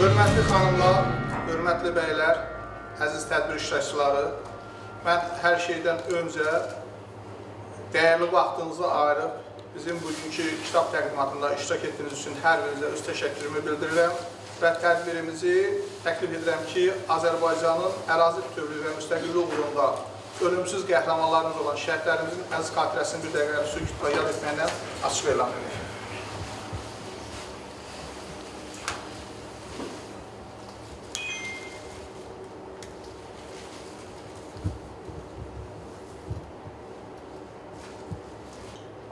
Hörmətli xanımlar, hörmətli bəylər, əziz tədbir iştirakçıları, mən hər şeydən öncə dəyərli vaxtınızı ayırıb bizim bugünkü kitab təqdimatında iştirak etdiyiniz üçün hər birinizə öz təşəkkürümü bildirirəm və tədbirimizi təklif edirəm ki, Azərbaycanın ərazi bütövlüyü və müstəqilliyi uğrunda ölümsüz qəhrəmanlarımız olan şəhidlərimizin əziz xatirəsini bir dəqiqə sükutla yad etməklə açıq elan edirik.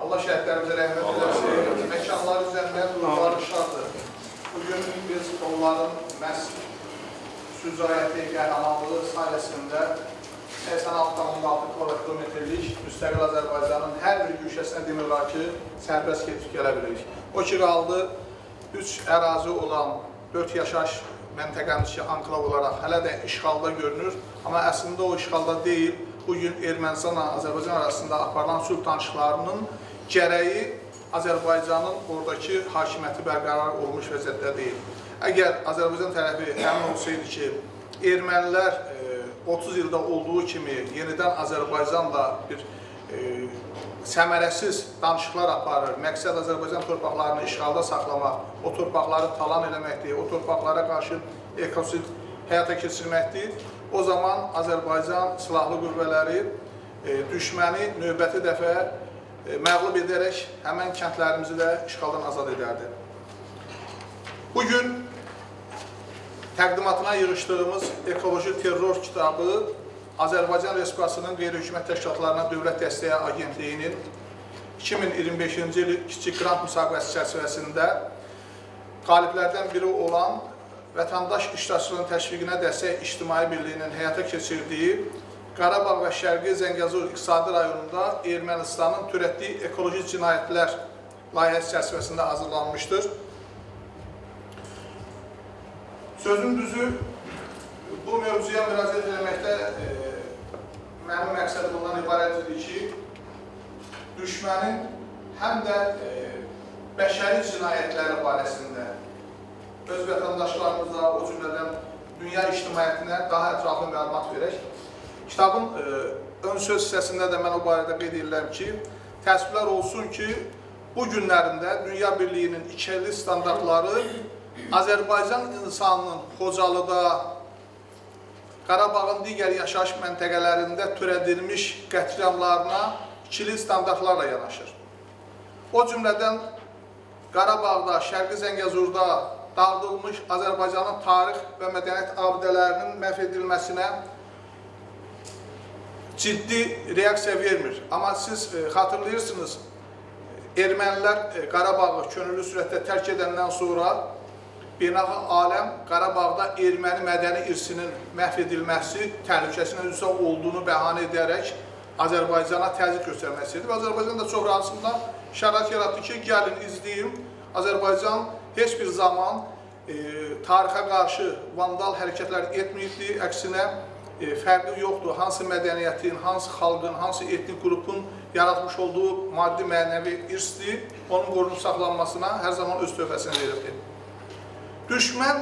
Allah şəhidlərimizə rəhmət eləsin, məkanları cənnət, ruhları şaddır. Bugün biz onların məhz şücaəti, qəhrəmanlığı sayəsində 86,6 kvadrat kilometrlik müstəqil Azərbaycanın hər bir güşəsinə demək olar ki, sərbəst gedib gələ bilirik. O ki qaldı, 3 ərazi olan 4 yaşayış məntəqəmiz ki, anklav olaraq hələ də işğalda görünür, amma əslində o işğalda deyil. Bugün Ermənistanla Azərbaycan arasında aparılan sülh danışıqlarının gərəyi Azərbaycanın oradakı hakimiyyəti bərqərar olmuş vəziyyətdə deyil. Əgər Azərbaycan tərəfi əmin olsaydı ki, ermənilər 30 ildə olduğu kimi yenidən Azərbaycanla bir səmərəsiz danışıqlar aparır, məqsəd Azərbaycan torpaqlarını işğalda saxlamaq, o torpaqları talan eləməkdir, o torpaqlara qarşı ekosid həyata keçirməkdir, o zaman Azərbaycan silahlı qüvvələri düşməni növbəti dəfə məğlub edərək həmən kəndlərimizi də işğaldan azad edərdi. Bugün təqdimatına yığışdığımız Ekoloji Terror kitabı Azərbaycan Respublikasının Qeyri-Hökumət Təşkilatlarına Dövlət Dəstəyi Agentliyinin 2025-ci il kiçik qrant müsabiqəsi çərçivəsində qaliblərdən biri olan Vətəndaş İştirakçılığının Təşviqinə Dəstək İctimai Birliyinin həyata keçirdiyi Qarabağ və Şərqi Zəngəzur İqtisadi Rayonunda Ermənistanın törətdiyi ekoloji cinayətlər layihəsi çərçivəsində hazırlanmışdır. Sözün düzü, bu mövzuya müraciət etməkdə mənim məqsədim ondan ibarət idi ki, düşmənin həm də bəşəri cinayətləri barəsində öz vətəndaşlarımıza, o cümlədən dünya ictimaiyyətinə daha ətraflı məlumat verək. Kitabın ön söz hissəsində də mən o barədə qeyd edirəm ki, təəssüflər olsun ki, bu günlərində Dünya Birliyinin ikili standartları Azərbaycan insanının Xocalıda, Qarabağın digər yaşayış məntəqələrində törədilmiş qətliamlarına ikili standartlarla yanaşır. O cümlədən Qarabağda, Şərqi Zəngəzurda dağıdılmış Azərbaycanın tarix və mədəniyyət abidələrinin məhv edilməsinə ciddi reaksiya vermir. Amma siz xatırlayırsınız, ermənilər Qarabağı könüllü sürətdə tərk edəndən sonra beynəlxalq aləm Qarabağda erməni mədəni irsinin məhv edilməsi təhlükəsinə üzrə olduğunu bəhanə edərək Azərbaycana təzyiq göstərmək istəyirdi. Və Azərbaycan da çox rahatsında şərait yaratdı ki, gəlin izləyim, Azərbaycan heç bir zaman tarixə qarşı vandal hərəkətlər etməyibdi, əksinə fərqi yoxdur, hansı mədəniyyətin, hansı xalqın, hansı etnik qrupun yaratmış olduğu maddi mənəvi irsdir, onun qorunub saxlanmasına hər zaman öz töhfəsini veribdir. Düşmən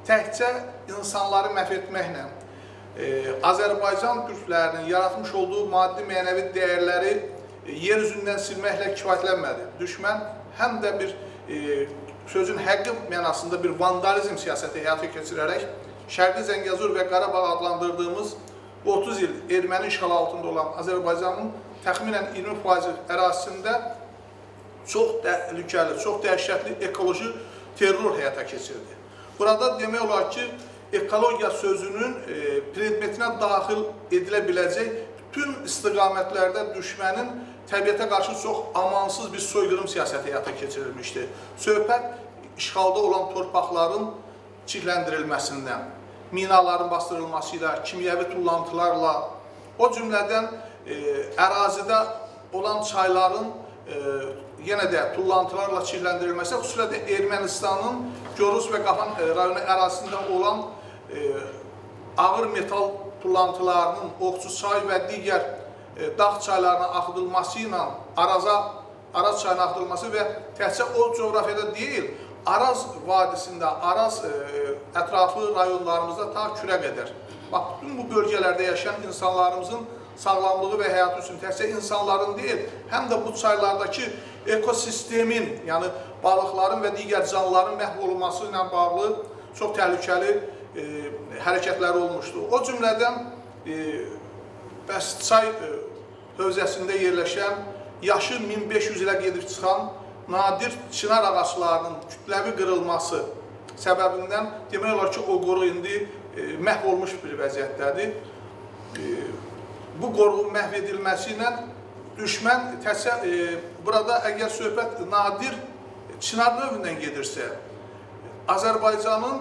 təkcə insanları məhv etməklə, Azərbaycan türklərinin yaratmış olduğu maddi mənəvi dəyərləri yer üzündən silməklə kifayətlənmədi. Düşmən həm də bir sözün həqiqi mənasında bir vandalizm siyasəti həyata keçirərək Şərqi Zəngəzur və Qarabağ adlandırdığımız 30 il erməni işğalı altında olan Azərbaycanın təxminən 20% ərazisində çox təhlükəli, çox dəhşətli ekoloji terror həyata keçirdi. Burada demək olar ki, ekologiya sözünün predmetinə daxil edilə biləcək bütün istiqamətlərdə düşmənin təbiətə qarşı çox amansız bir soyqırım siyasəti həyata keçirilmişdi. Söhbət işğalda olan torpaqların çirkləndirilməsindən, minaların bastırılması ilə, kimyəvi tullantılarla, o cümlədən ərazidə olan çayların yenə də tullantılarla çirkləndirilməsi, xüsusilə də Ermənistanın Gorus və Qafan rayonu ərazisində olan ağır metal tullantılarının Oxçu çay və digər dağ çaylarına axıdılması ilə Araz çayına axıdılması və təkcə o coğrafiyada deyil, Araz vadisində, Araz ətrafı rayonlarımızda ta Kürə qədər. Bax, bütün bu bölgələrdə yaşayan insanlarımızın sağlamlığı və həyatı üçün təkcə insanların deyil, həm də bu çaylardakı ekosistemin, yəni balıqların və digər canlıların məhv olunması ilə bağlı çox təhlükəli hərəkətləri olmuşdu. O cümlədən bəs çay hövzəsində yerləşən yaşı 1500 ilə gedib çıxan nadir çınar ağaclarının kütləvi qırılması səbəbindən demək olar ki, o qoruq indi məhv olmuş bir vəziyyətdədir. Bu qoruğun məhv edilməsi ilə düşmən təkcə burada əgər söhbət nadir çınar növündən gedirsə, Azərbaycanın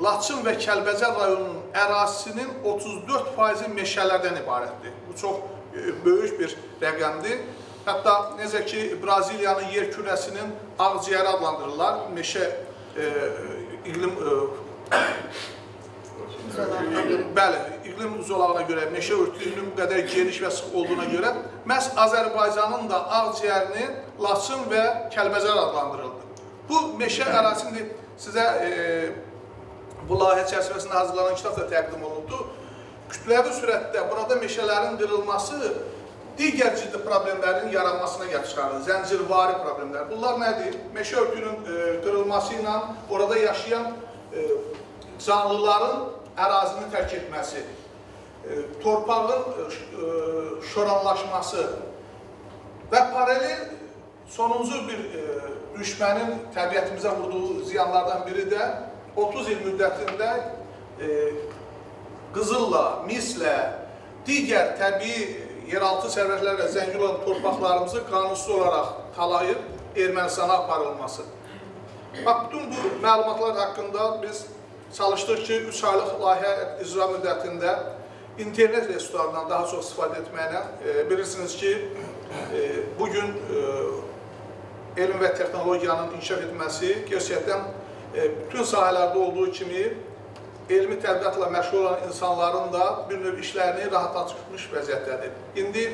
Laçın və Kəlbəcər rayonunun ərazisinin 34%-i meşələrdən ibarətdir. Bu çox böyük bir rəqəmdir. Hətta necə ki, Braziliyanın yer kürəsinin ağciyəri adlandırırlar. Meşə iqlim bəli, iqlim zolağına görə, meşə örtüyünün bu qədər geniş və sıx olduğuna görə məhz Azərbaycanın da ağciyərini Laçın və Kəlbəcər adlandırıldı. Bu meşə ərazisini sizə bu layihə çərçivəsində hazırlanan kitab da təqdim olundu. Kütləvi sürətdə burada meşələrin qırılması digər ciddi problemlərin yaranmasına gətirib çıxarır. Zəncirvari problemlər. Bunlar nədir? Meşə örtüyünün qırılması ilə orada yaşayan canlıların ərazini tərk etməsi, torpağın şoranlaşması və paralel sonuncu bir düşmənin təbiətimizə vurduğu ziyanlardan biri də 30 il müddətində qızılla, mislə, digər təbii yeraltı sərvətlərlə zəngin olan torpaqlarımızı qanunsuz olaraq talayıb Ermənistana aparılması. Bax, bütün bu məlumatlar haqqında biz çalışdıq ki, 3 aylıq layihə icra müddətində internet resurslarından daha çox istifadə etməklə bilirsiniz ki, bugün elm və texnologiyanın inkişaf etməsi gerçəkdən bütün sahələrdə olduğu kimi elmi tədqiqatla məşğul olan insanların da bir növ işlərini rahatlatmış vəziyyətdədir. İndi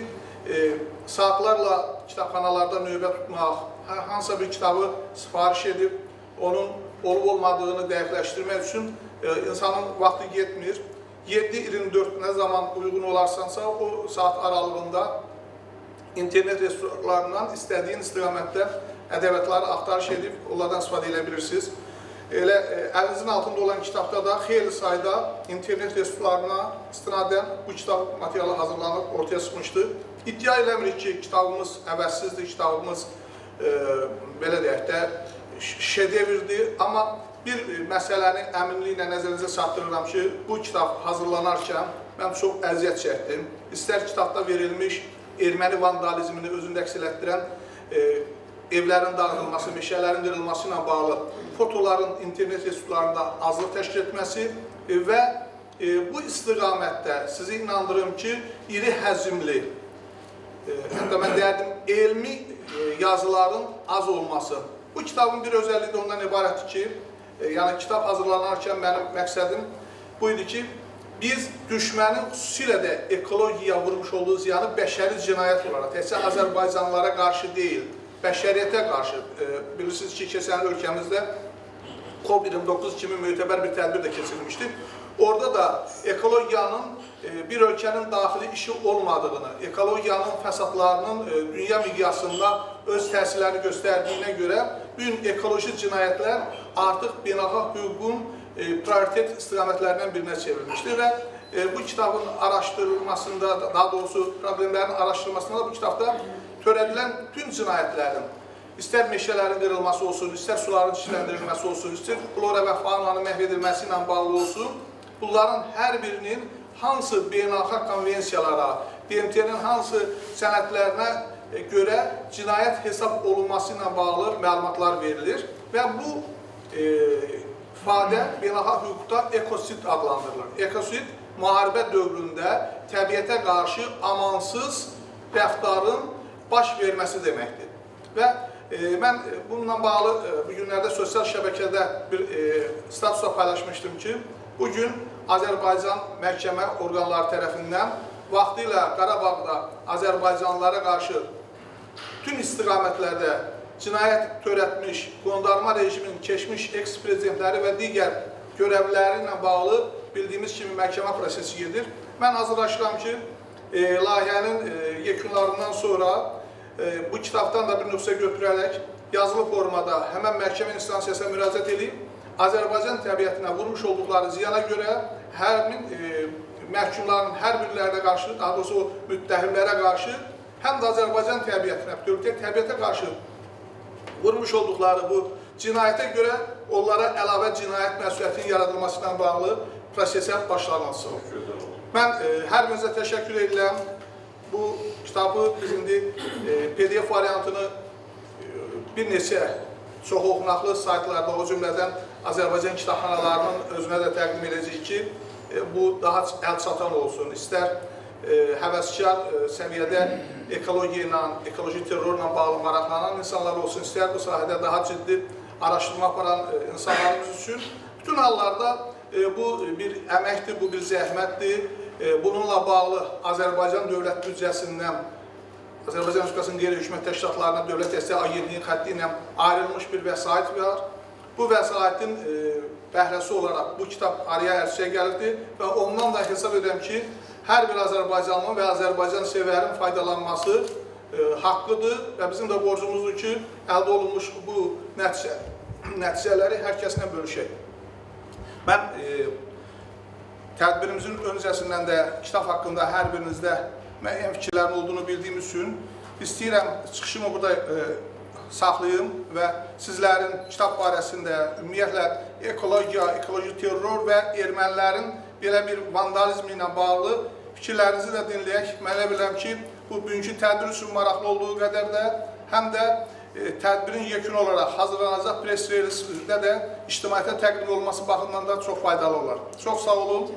saatlarla kitabxanalarda növbə tutmaq, hansısa bir kitabı sifariş edib onun olub olmadığını dəqiqləşdirmək üçün insanın vaxtı getmir. 7-24 nə zaman uyğun olarsansa o saat aralığında internet resurslarından istədiyin istiqamətdə ədəbiyyatları axtarış edib onlardan istifadə edə bilirsiniz. Elə əlinizin altında olan kitabda da xeyli sayda internet resurslarına istinadən bu kitab materialı hazırlanıb ortaya çıxmışdı. İddia eləmirik ki, kitabımız əvəzsizdir, kitabımız belə deyək də şedevrdir. Amma bir məsələni əminliklə nəzərinizə çatdırıram ki, bu kitab hazırlanarkən mən çox əziyyət çəkdim. İstər kitabda verilmiş erməni vandalizmini özündə əks elətdirən evlərin dağıdılması, meşələrin qırılması ilə bağlı fotoların internet resurslarında azlıq təşkil etməsi və bu istiqamətdə sizi inandırım ki, iri həcmli, hətta mən deyərdim, elmi yazıların az olması. Bu kitabın bir özəlliyi də ondan ibarətdir ki, yəni kitab hazırlanarkən mənim məqsədim bu idi ki, biz düşmənin xüsusilə də ekologiyaya vurmuş olduğu ziyanı bəşəri cinayət olaraq, təkcə Azərbaycanlılara qarşı deyil, bəşəriyyətə qarşı, bilirsiniz ki, keçən il ölkəmizdə COP29 kimi mötəbər bir tədbir də keçirilmişdi. Orada da ekologiyanın bir ölkənin daxili işi olmadığını, ekologiyanın fəsadlarının dünya miqyasında öz təsirlərini göstərdiyinə görə bu gün ekoloji cinayətlər artıq beynəlxalq hüququn prioritet istiqamətlərindən birinə çevrilmişdir və bu kitabın araşdırılmasında, daha doğrusu problemlərin araşdırılmasında da bu kitabda törədilən bütün cinayətlərin, istər meşələrin qırılması olsun, istər suların çirkləndirilməsi olsun, istər flora və faunanın məhv edilməsi ilə bağlı olsun, bunların hər birinin hansı beynəlxalq konvensiyalara, BMT-nin hansı sənədlərinə görə cinayət hesab olunması ilə bağlı məlumatlar verilir və bu ifadə beynəlxalq hüquqda ekosid adlandırılır. Ekosid, müharibə dövründə təbiətə qarşı amansız rəftarın baş verməsi deməkdir. Və mən bununla bağlı bu günlərdə sosial şəbəkədə bir statusla paylaşmışdım ki, bugün Azərbaycan məhkəmə orqanları tərəfindən vaxtilə Qarabağda Azərbaycanlılara qarşı bütün istiqamətlərdə cinayət törətmiş, qondarma rejimin keçmiş eks-prezidentləri və digər görevliləri ilə bağlı bildiyimiz kimi məhkəmə prosesi gedir. Mən hazırlaşıram ki, layihənin yekunlarından sonra bu kitabdan da bir nüsxə götürərək yazılı formada həmən məhkəmə instansiyasına müraciət edib, Azərbaycan təbiətinə vurmuş olduqları ziyana görə həmin məhkumların hər birlərinə qarşı, daha doğrusu o müttəhimlərə qarşı, həm də Azərbaycan təbiətinə, bütövlükdə təbiətə qarşı vurmuş olduqları bu cinayətə görə onlara əlavə cinayət məsuliyyətinin yaradılması ilə bağlı prosesə başlanılsın. Mən hər birinizə təşəkkür edirəm. Bu kitabı biz indi PDF variantını bir neçə çox oxunaqlı saytlarda, o cümlədən Azərbaycan kitabxanalarının özünə də təqdim edəcəyik ki, bu daha əl çatan olsun. İstər həvəskar səviyyədə ekologiya ilə, ekoloji terrorla bağlı maraqlanan insanlar olsun, istər bu sahədə daha ciddi araşdırma aparan insanlarımız üçün. Bütün hallarda bu bir əməkdir, bu bir zəhmətdir. Bununla bağlı Azərbaycan dövlət büdcəsindən, Azərbaycan Respublikasının qeyri-hökumət təşkilatlarına Dövlət Dəstəyi Agentliyinin xətti ilə ayrılmış bir vəsait var. Bu vəsaitin bəhrəsi olaraq bu kitab araya ərsəyə gəlirdi və ondan da hesab edirəm ki, hər bir Azərbaycanlının və Azərbaycan sevərin faydalanması haqqıdır və bizim də borcumuzdur ki, əldə olunmuş bu nəticələri hər kəslə bölüşək. Mən tədbirimizin öncəsindən də kitab haqqında hər birinizdə müəyyən fikirlərin olduğunu bildiyim üçün istəyirəm çıxışımı burada saxlayım və sizlərin kitab barəsində ümumiyyətlə ekologiya, ekoloji terror və ermənilərin belə bir vandalizmi ilə bağlı fikirlərinizi də dinləyək. Mən elə bilirəm ki, bu bugünkü tədbir üçün maraqlı olduğu qədər də həm də tədbirin yekunu olaraq hazırlanacaq press release-də də ictimaiyyətə təqdim olunması baxımından da çox faydalı olar. Çox sağ olun.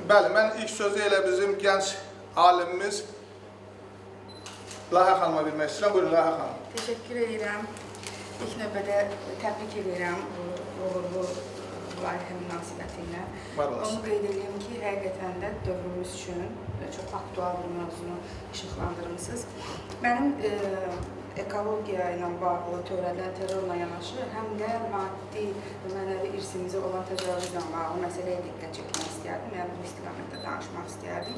Bəli, mən ilk sözü elə bizim gənc alimimiz Lahə xanıma vermək istəyirəm. Buyurun, Lahə xanım. Təşəkkür edirəm. İlk növbədə təbrik edirəm bu uğurlu layihə münasibəti ilə. Onu qeyd edeyim ki, həqiqətən də dövrümüz üçün çox aktual bir mövzunu işıqlandırmısınız. Mənim ekologiya ilə bağlı törədilən terrorla yanaşı, həm də maddi və mənəvi irsimizə olan təcavüzlə bağlı məsələyə diqqət çəkmək istəyərdim. Yəni, bu istiqamətdə danışmaq istəyərdim.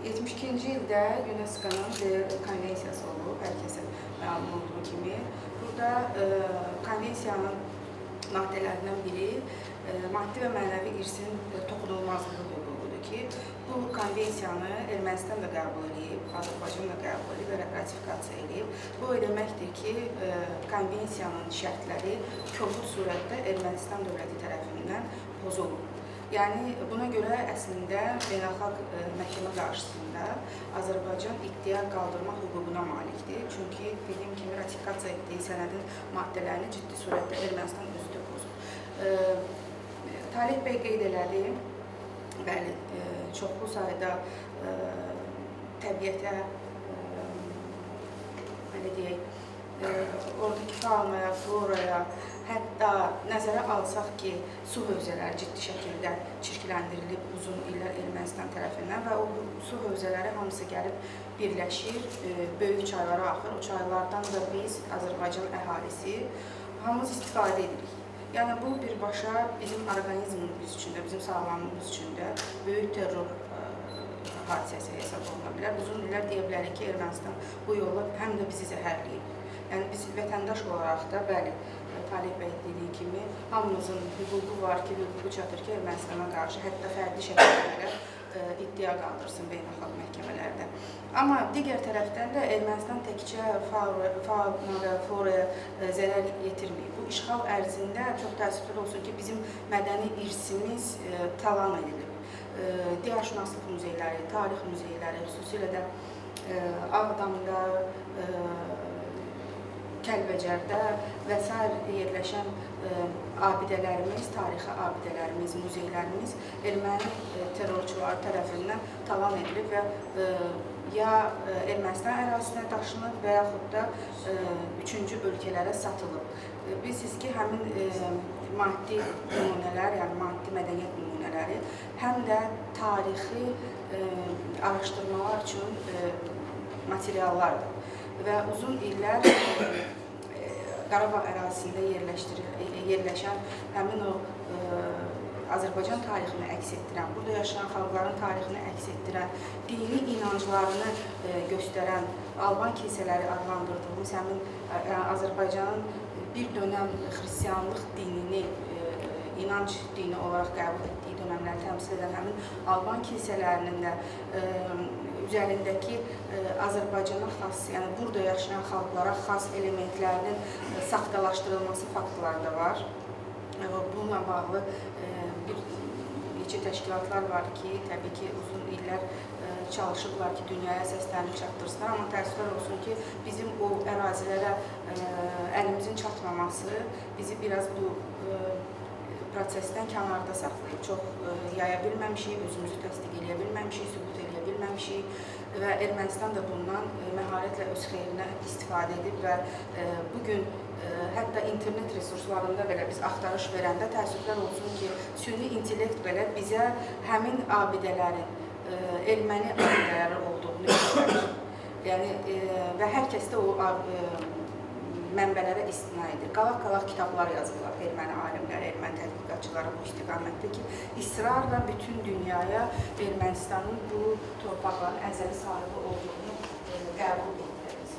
72-ci ildə UNESCO-nun konvensiyası olub, hər kəsə məlum olduğu kimi. Burada konvensiyanın maddələrindən biri maddi və mənəvi irsin toxunulmazlığı hüququdur ki, bu konvensiyanı Ermənistan da qəbul edib, Azərbaycan da qəbul edib və ratifikasiya edib. Bu o deməkdir ki, konvensiyanın şərtləri kobud surətdə Ermənistan dövləti tərəfindən pozulub. Yəni, buna görə əslində beynəlxalq məhkəmə qarşısında Azərbaycan iddia qaldırmaq hüququna malikdir. Çünki dediyim kimi ratifikasiya etdiyi sənədin maddələrini ciddi surətdə Ermənistan özü də pozub. Talih bəy qeyd elədi, bəli, çoxlu sayda təbiətə, belə deyək, oradakı faunaya, floraya, hətta nəzərə alsaq ki, su hövzələri ciddi şəkildə çirkləndirilib uzun illər Ermənistan tərəfindən və o su hövzələri hamısı gəlib birləşir, böyük çaylara axır. O çaylardan da biz, Azərbaycan əhalisi, hamımız istifadə edirik. Yəni, bu birbaşa bizim orqanizmimiz üçün də, bizim sağlamlığımız üçün də böyük terror hadisəsi hesab oluna bilər. Uzun illər deyə bilərik ki, Ermənistan bu yolla həm də bizi zəhərləyib. Yəni, biz vətəndaş olaraq da, bəli, Talih bəy dediyi kimi, hamımızın hüququ var ki, hüququ çatır ki, Ermənistana qarşı hətta fərdi şəkildə belə iddia qaldırsın beynəlxalq məhkəmələrdə. Amma digər tərəfdən də Ermənistan təkcə fauna və floraya zərər yetirməyib. Bu işğal ərzində çox təəssüflər olsun ki, bizim mədəni irsimiz talan edilib. Diyarşünaslıq muzeyləri, tarix muzeyləri, xüsusilə də Ağdamda, Kəlbəcərdə və sair yerləşən abidələrimiz, tarixi abidələrimiz, muzeylərimiz erməni terrorçuları tərəfindən talan edilib və ya Ermənistan ərazisinə daşınıb və yaxud da üçüncü ölkələrə satılıb. Bilirsiniz ki, həmin maddi nümunələr, yəni maddi mədəniyyət nümunələri həm də tarixi araşdırmalar üçün materiallardır. Və uzun illər Qarabağ ərazisində yerləşən həmin o Azərbaycan tarixini əks etdirən, burada yaşayan xalqların tarixini əks etdirən, dini inanclarını göstərən Alban kilsələri adlandırdığımız həmin Azərbaycanın bir dönəm xristianlıq dinini inanc dini olaraq qəbul etdiyi dönəmləri təmsil edən həmin Alban kilsələrinin də üzərindəki Azərbaycana xas, yəni burada yaşayan xalqlara xas elementlərinin saxtalaşdırılması faktları da var. Bununla bağlı bir neçə təşkilatlar var ki, təbii ki, uzun illər çalışıblar ki, dünyaya səslərini çatdırsınlar. Amma təəssüflər olsun ki, bizim o ərazilərə əlimizin çatmaması bizi biraz bu prosesdən kənarda saxlayıb. Çox yaya bilməmişik, özümüzü təsdiq eləyə bilməmişik, sübut eləyə bilməmişik və Ermənistan da bundan məharətlə öz xeyrinə istifadə edib və bugün hətta internet resurslarında belə biz axtarış verəndə təəssüflər olsun ki, süni intellekt belə bizə həmin abidələrin erməni abidələri olduğunu göstərir. Yəni və hər kəs də o mənbələrə istina edir. Qalaq-qalaq kitablar yazırlar erməni alimləri, erməni tədqiqatçıları bu istiqamətdə ki, israrla bütün dünyaya Ermənistanın bu torpaqların əzəli sahibi olduğunu qəbul etdirir.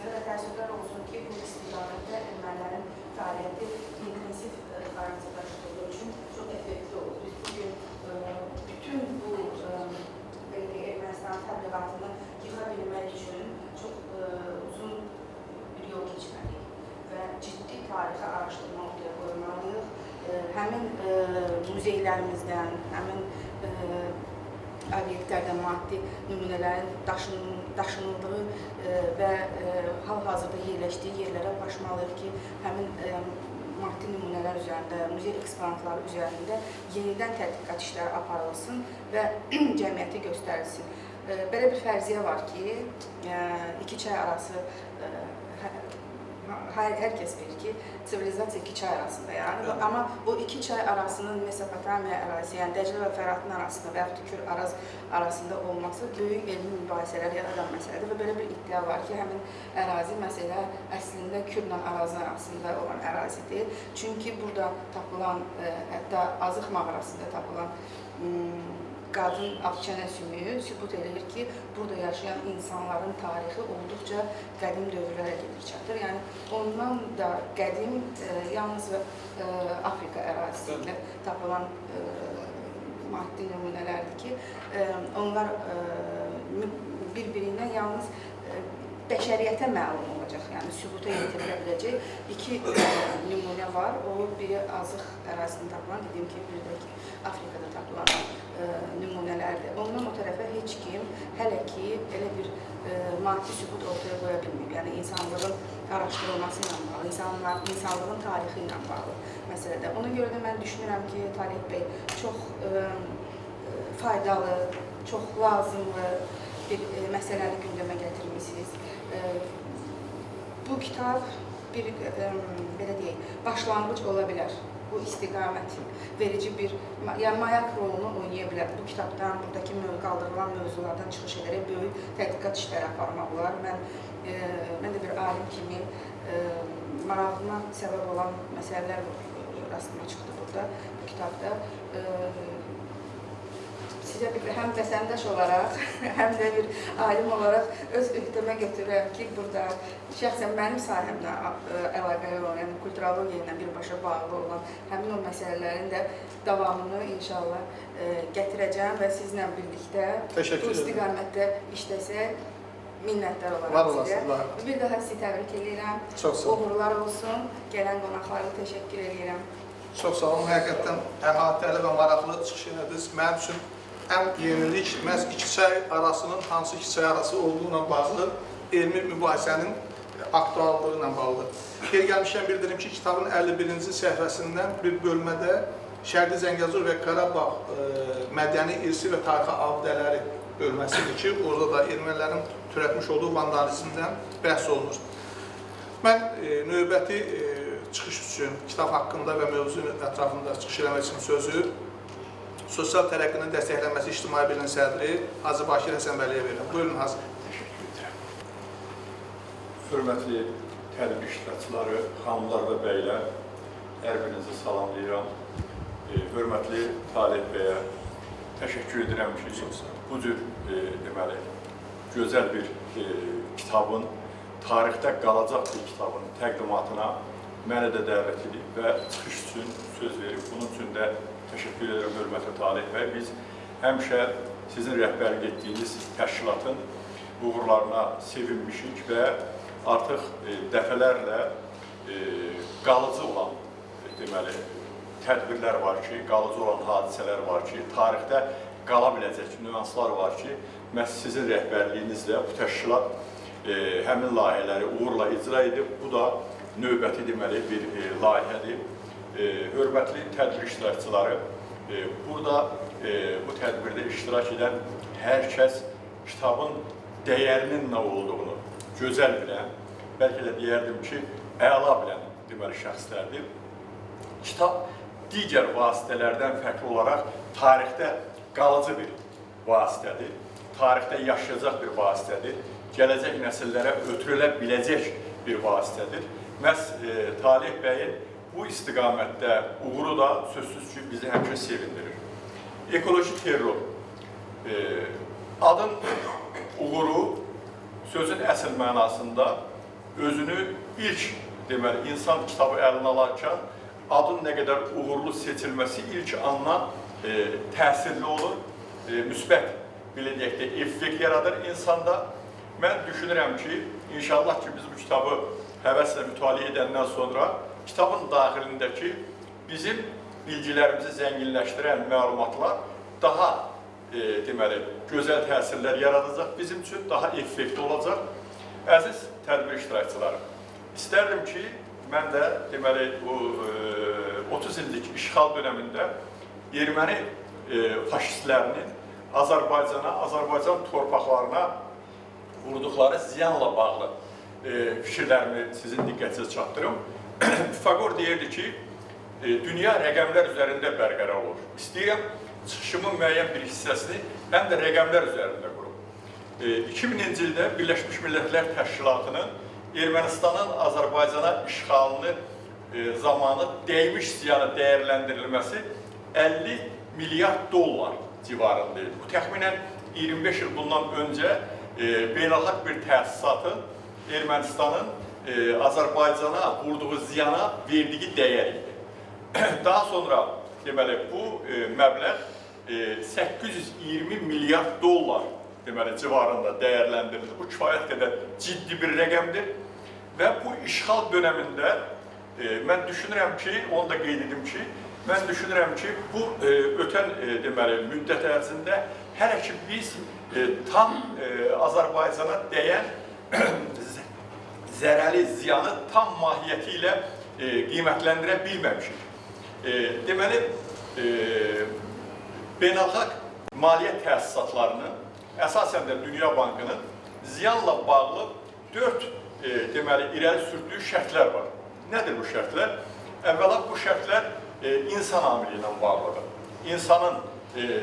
Və təəssüflər olsun ki, bu istiqamətdə ermənilərin fəaliyyəti intensiv xarakter daşıdığı üçün çox effektli olur. Biz bugün bütün bu Ermənistanın təbliğatını yıxa bilmək üçün çox uzun bir yol keçməliyik və ciddi tarixi araşdırma ortaya qoymalıyıq. Həmin muzeylərimizdən, həmin obyektlərdə maddi nümunələrin daşınıldığı və hal-hazırda yerləşdiyi yerlərə ulaşmalıyıq ki, həmin maddi nümunələr üzərində, muzey eksponatları üzərində yenidən tədqiqat işləri aparılsın və cəmiyyətə göstərilsin. Belə bir fərziyyə var ki, iki çay arası hər kəs bilir ki, sivilizasiya iki çay arasında yaranır. Evet. Amma o iki çay arasının Mesopotamiya ərazisi, yəni Dəclə və Fəratın arasında və yaxud da Kür Araz arasında olması böyük elmi mübahisələr yaradan məsələdir və belə bir iddia var ki, həmin ərazi məsələ əslində Kürlə Arazın arasında olan ərazidir. Çünki burada tapılan, hətta Azıq mağarasında tapılan qadın ağçənə sümüyü sübut eləyir ki, burada yaşayan insanların tarixi olduqca qədim dövrlərə gedir çatır. Yəni ondan da qədim yalnız Afrika ərazisində tapılan maddi nümunələrdir ki, onlar bir-birindən yalnız bəşəriyyətə məlum olacaq, yəni sübuta yetirilə biləcək iki nümunə var. O, biri Azıq ərazisində tapılan, dediyim kimi, biri də ki, Afrikada tapılan nümunələrdir. Ondan o tərəfə heç kim hələ ki elə bir maddi sübut ortaya qoya bilməyib. Yəni insanlığın araşdırılması ilə bağlı, insanlığın tarixi ilə bağlı məsələdə. Ona görə də mən düşünürəm ki, Taleh bəy çox faydalı, çox lazımlı bir məsələni gündəmə gətirmişsiniz. Bu kitab bir, belə deyək, başlanğıc ola bilər. Bu istiqamət verici bir, yəni mayak rolunu oynaya bilər. Bu kitabdan, buradakı qaldırılan mövzulardan çıxış edərək böyük tədqiqat işləri aparmaq olar. Mən də bir alim kimi marağıma səbəb olan məsələlər rastıma çıxdı burada, bu kitabda. Sizə bir həm vətəndaş olaraq, həm də bir alim olaraq öz öhdəmə götürürəm ki, burada şəxsən mənim sahəmlə əlaqəli olan, yəni kulturologiya ilə birbaşa bağlı olan həmin o məsələlərin də davamını inşallah gətirəcəm və sizlə birlikdə bu istiqamətdə işləsək minnətdar olaraq sizə. Bir daha sizi təbrik edirəm. Çox sağ olun. Uğurlar olsun. Gələn qonaqlara təşəkkür edirəm. Çox sağ olun. Həqiqətən əhatəli və maraqlı çıxış elədiniz. Mənim üçün ən yenilik məhz iki çay arasının hansı iki çay arası olduğuna bağlı elmi mübahisənin aktuallığı ilə bağlıdır. Yer gəlmişkən bildirim ki, kitabın 51-ci səhifəsindən bir bölmədə Şərqi Zəngəzur və Qarabağ mədəni irsi və tarixi abidələri bölməsidir ki, orada da ermənilərin törətmiş olduğu vandalizmdən bəhs olunur. Mən növbəti çıxış üçün, kitab haqqında və mövzu ətrafında çıxış eləmək üçün sözü Sosial Tərəqqinin Dəstəklənməsi İctimai Birliyinin sədri Hacı Bakir Həsənbəliyə verirəm. Buyurun, Hacı. Təşəkkür edirəm. Hörmətli tədbir iştirakçıları, xanımlar və bəylər, hər birinizi salamlayıram. Hörmətli Taleh bəyə təşəkkür edirəm ki, bu cür deməli, gözəl bir kitabın, tarixdə qalacaq bir kitabın təqdimatına mənə də dəvət edib və çıxış üçün söz verib. Bunun üçün də təşəkkür edirəm, hörmətli Taleh bəy. Biz həmişə sizin rəhbərlik etdiyiniz təşkilatın uğurlarına sevinmişik və artıq dəfələrlə qalıcı olan deməli, tədbirlər var ki, qalıcı olan hadisələr var ki, tarixdə qala biləcək nüanslar var ki, məhz sizin rəhbərliyinizlə bu təşkilat həmin layihələri uğurla icra edib. Bu da növbəti deməli bir layihədir. Hörmətli tədbir iştirakçıları, burada bu tədbirdə iştirak edən hər kəs kitabın dəyərinin nə olduğunu gözəl bilən, bəlkə də deyərdim ki, əla bilən deməli şəxslərdir. Kitab digər vasitələrdən fərqli olaraq tarixdə qalıcı bir vasitədir, tarixdə yaşayacaq bir vasitədir, gələcək nəsillərə ötürülə biləcək bir vasitədir. Məhz Taleh bəyin bu istiqamətdə uğuru da sözsüz ki, bizi həmişə sevindirir. Ekoloji terror. Adın uğuru sözün əsl mənasında özünü ilk deməli, insan kitabı əlinə alarkən adın nə qədər uğurlu seçilməsi ilk andan təsirli olur, müsbət, belə deyək də, effekt yaradır insanda. Mən düşünürəm ki, inşallah ki, biz bu kitabı həvəslə mütaliə edəndən sonra kitabın daxilindəki bizim bilgilərimizi zənginləşdirən məlumatlar daha deməli, gözəl təsirlər yaradacaq bizim üçün, daha effektli olacaq. Əziz tədbir iştirakçıları, istərdim ki, mən də deməli, bu 30 illik işğal dönəmində erməni faşistlərinin Azərbaycana, Azərbaycan torpaqlarına vurduqları ziyanla bağlı fikirlərimi sizin diqqətinizə çatdırım. Pifagor deyirdi ki, dünya rəqəmlər üzərində bərqərar olur. İstəyirəm çıxışımın müəyyən bir hissəsini həm də rəqəmlər üzərində qurum. 2000-ci ildə Birləşmiş Millətlər Təşkilatının Ermənistanın Azərbaycana işğalını zamanı dəymiş ziyanı dəyərləndirilməsi 50 milyard dollar civarında idi. Bu təxminən 25 il bundan öncə beynəlxalq bir təsisatın Ermənistanın Azərbaycana vurduğu ziyana verdiyi dəyər idi. Daha sonra deməli, bu məbləğ 820 milyard dollar deməli, civarında dəyərləndirildi. Bu kifayət qədər ciddi bir rəqəmdir və bu işğal dönəmində mən düşünürəm ki, onu da qeyd edim ki, mən düşünürəm ki, bu ötən deməli, müddət ərzində hələ ki biz tam Azərbaycana dəyən zərəli ziyanı tam mahiyyəti ilə qiymətləndirə bilməmişik. Deməli, beynəlxalq maliyyə təsisatlarının, əsasən də Dünya Bankının ziyanla bağlı 4 deməli, irəli sürdüyü şərtlər var. Nədir bu şərtlər? Əvvəla bu şərtlər insan amili ilə bağlıdır. İnsanın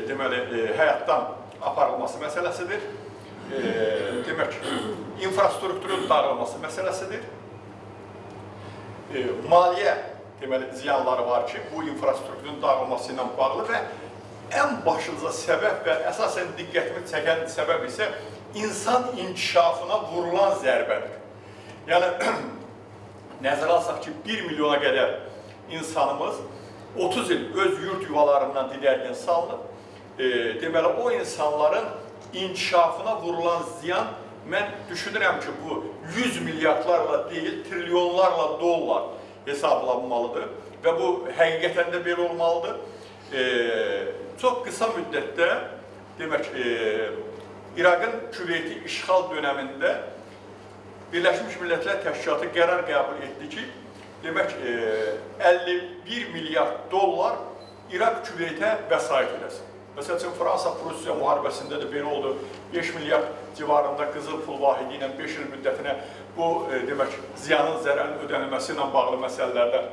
deməli, həyatdan aparılması məsələsidir. Demək, infrastrukturun dağılması məsələsidir. Maliyyə deməli, ziyanları var ki, bu infrastrukturun dağılması ilə bağlı və ən başlıca səbəb və əsasən diqqətimi çəkən səbəb isə insan inkişafına vurulan zərbədir. Yəni, nəzərə alsaq ki, 1 milyona qədər insanımız 30 il öz yurt yuvalarından didərgin salınıb, deməli, o insanların inkişafına vurulan ziyan, mən düşünürəm ki, bu 100 milyardlarla deyil, trilyonlarla dollar hesablanmalıdır və bu həqiqətən də belə olmalıdır. Çox qısa müddətdə, demək, İraqın Küveyti işğal dönəmində Birləşmiş Millətlər Təşkilatı qərar qəbul etdi ki, demək, 51 milyard dollar İraq Küveytə vəsait eləsin. Məsəl üçün, Fransa-Prussiya müharibəsində də belə oldu. 5 milyard civarında qızıl pul vahidi ilə 5 il müddətinə bu, demək, ziyanın, zərərin ödənilməsi ilə bağlı məsələlərdə.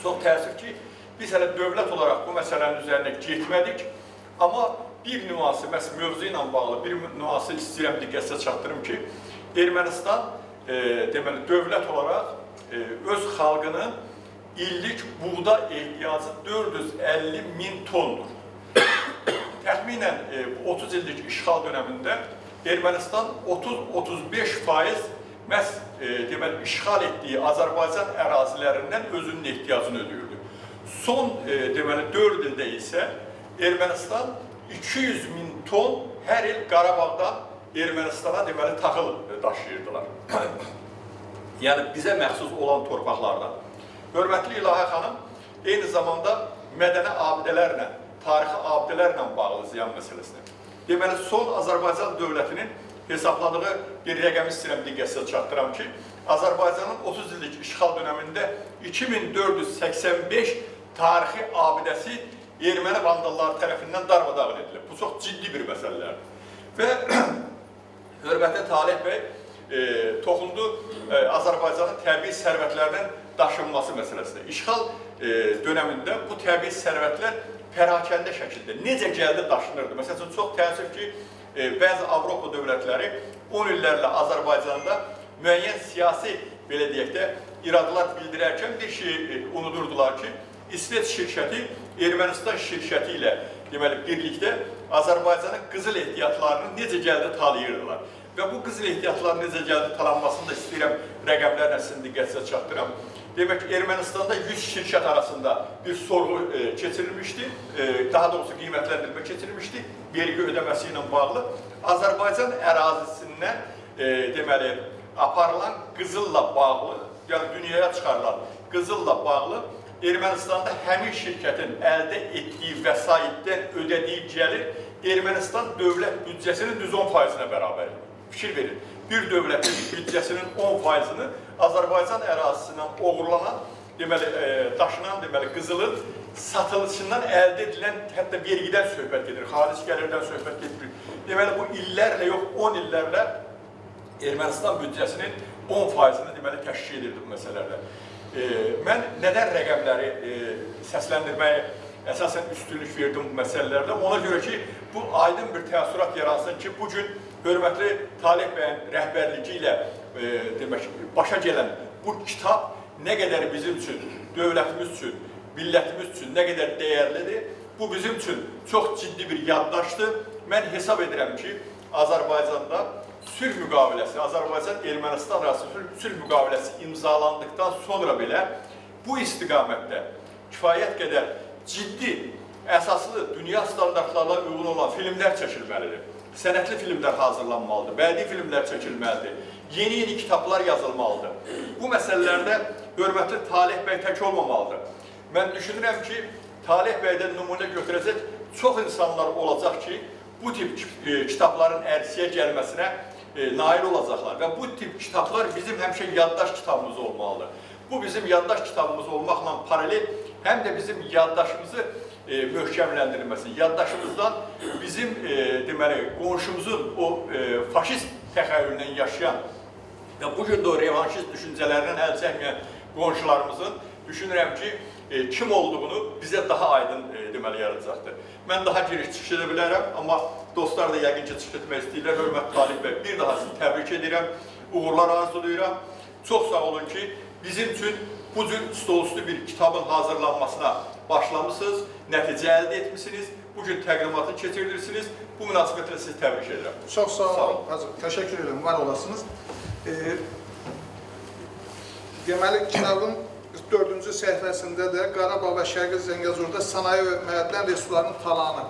Çox təəssüf ki, biz hələ dövlət olaraq bu məsələnin üzərinə getmədik, amma bir nüansı, məhz mövzu ilə bağlı bir nüansı istəyirəm diqqətinizə çatdırım ki, Ermənistan deməli dövlət olaraq öz xalqının illik buğda ehtiyacı 450 min tondur. Təxminən 30 illik işğal dönəmində Ermənistan 30-35% məhz deməli işğal etdiyi Azərbaycan ərazilərindən özünün ehtiyacını ödəyirdi. Son deməli 4 ildə isə Ermənistan 200 min ton hər il Qarabağdan Ermənistana deməli taxıl daşıyırdılar. Yəni bizə məxsus olan torpaqlardan. Hörmətli İlahə xanım, eyni zamanda mədəni abidələrlə, tarixi abidələrlə bağlı ziyan məsələsinə. Deməli, son Azərbaycan dövlətinin hesapladığı bir rəqəmi istəyirəm diqqətinizə çatdıram ki, Azərbaycanın 30 illik işğal dönəmində 2485 tarixi abidəsi erməni vandalları tərəfindən darmadağın edilib. Bu çox ciddi bir məsələlərdir. Və hörmətli Taleh bəy toxundu Azərbaycanın təbii sərvətlərinin daşınması məsələsinə. İşğal dönəmində bu təbii sərvətlər pərakəndə şəkildə necə gəldi daşınırdı. Məsəl üçün, çox təəssüf ki, bəzi Avropa dövlətləri 10 illərlə Azərbaycanda müəyyən siyasi, belə deyək də, iradlar bildirərkən bir şey unudurdular ki, İsveç şirkəti Ermənistan şirkəti ilə deməli birlikdə Azərbaycanın qızıl ehtiyatlarını necə gəldi talayırdılar. Və bu qızıl ehtiyatların necə gəldi talanmasını da istəyirəm rəqəmlərlə sizin diqqətinizə çatdıram. Demək ki, Ermənistanda 100 şirkət arasında bir sorğu keçirilmişdi, daha doğrusu qiymətləndirmə keçirilmişdi, vergi ödəməsi ilə bağlı. Azərbaycan ərazisindən deməli aparılan qızılla bağlı, yəni dünyaya çıxarılan qızılla bağlı Ermənistanda həmin şirkətin əldə etdiyi vəsaitdən ödədiyi gəlir Ermənistan dövlət büdcəsinin düz 10%-nə bərabər idi. Fikir verin, bir dövlətin büdcəsinin 10%-ni Azərbaycan ərazisindən oğurlanan, deməli, daşınan, deməli, qızılın satılışından əldə edilən, hətta vergidən söhbət gedir, xarici gəlirdən söhbət gedir. Deməli, bu illərlə yox, 10 illərlə Ermənistan büdcəsinin 10%-ni deməli, təşkil edirdi bu məsələlərdə. Mən nədən rəqəmləri səsləndirməyə əsasən üstünlük verdim bu məsələlərdə? Ona görə ki, bu aydın bir təəssürat yaransın ki, bugün hörmətli Taleh bəyin rəhbərliyi ilə demək, başa gələn bu kitab nə qədər bizim üçün, dövlətimiz üçün, millətimiz üçün nə qədər dəyərlidir. Bu bizim üçün çox ciddi bir yaddaşdır. Mən hesab edirəm ki, Azərbaycanda sülh müqaviləsi, Azərbaycan-Ermənistan arası sülh müqaviləsi imzalandıqdan sonra belə bu istiqamətdə kifayət qədər ciddi, əsaslı, dünya standartlarına uyğun olan filmlər çəkilməlidir. Sənətli filmlər hazırlanmalıdır, bədii filmlər çəkilməlidir, yeni-yeni kitablar yazılmalıdır. Bu məsələlərdə hörmətli Taleh bəy tək olmamalıdır. Mən düşünürəm ki, Taleh bəydən nümunə götürəcək çox insanlar olacaq ki, bu tip kitabların ərsəyə gəlməsinə nail olacaqlar və bu tip kitablar bizim həmişə yaddaş kitabımız olmalıdır. Bu bizim yaddaş kitabımız olmaqla paralel həm də bizim yaddaşımızı möhkəmləndirilməsi, yaddaşımızdan bizim deməli qonşumuzun o faşist təxəyyülündən yaşayan və bugün də o revanşist düşüncələrindən əl çəkməyən qonşularımızın düşünürəm ki, kim olduğunu bizə daha aydın deməli yaradacaqdır. Mən daha giriş çıxış edə bilərəm, amma dostlar da yəqin ki, çıxış etmək istəyirlər. Hörmətli Taleh bəy, bir daha sizi təbrik edirəm, uğurlar arzulayıram. Çox sağ olun ki, bizim üçün bu cür stolüstü bir kitabın hazırlanmasına başlamışsınız, nəticə əldə etmişsiniz, bugün təqdimatını keçirirsiniz. Bu münasibətlə sizi təbrik edirəm. Çox sağ olun, Hacı. Təşəkkür edirəm, var olasınız. Deməli, kitabın 4-cü səhifəsində də Qarabağ və Şərqi Zəngəzurda sənaye və mədən resurslarının talanı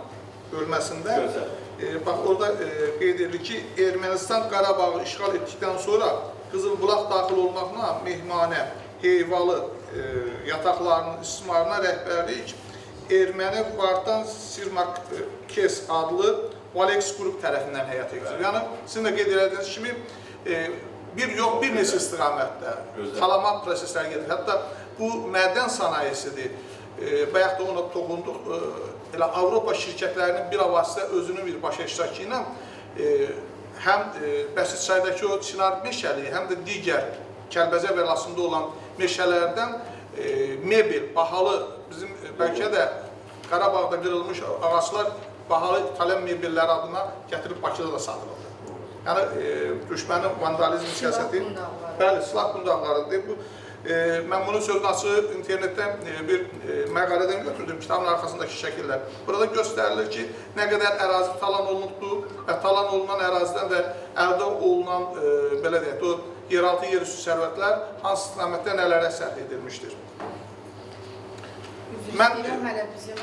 bölməsində bax, orada qeyd edilir ki, Ermənistan Qarabağı işğal etdikdən sonra Qızılbulaq daxil olmaqla Mehmanə, Heyvalı yataqlarının istismarına rəhbərlik erməni Vartan Sirmak Kes adlı Valex qrup tərəfindən həyata keçirilir. Yəni, sizin də qeyd elədiyiniz kimi bir yox, bir neçə istiqamətdə talama prosesləri gedir. Hətta bu mədən sənayesidir. Bayaq da ona toxunduq. Elə Avropa şirkətlərinin bilavasitə özünün birbaşa iştirakı ilə həm Bəsirçaydakı o Çinar meşəliyi, həm də digər Kəlbəcər və Laçında olan meşələrdən mebel, bahalı, bizim bəlkə də Qarabağda qırılmış ağaclar bahalı İtalyan mebelləri adına gətirib Bakıda da satılırdı. Yəni, düşmənin vandalizm siyasəti... Bəli, silah qundaqlarıdır. Bu, mən bunu sözün açığı internetdən bir məqalədən götürdüm, kitabın arxasındakı şəkillər. Burada göstərilir ki, nə qədər ərazi talan olunubdur və talan olunan ərazidən də əldə olunan, belə deyək, o yeraltı, yerüstü sərvətlər hansı istiqamətdə nələrə sərf edilmişdir. Üzr istəyirəm, hələ bizim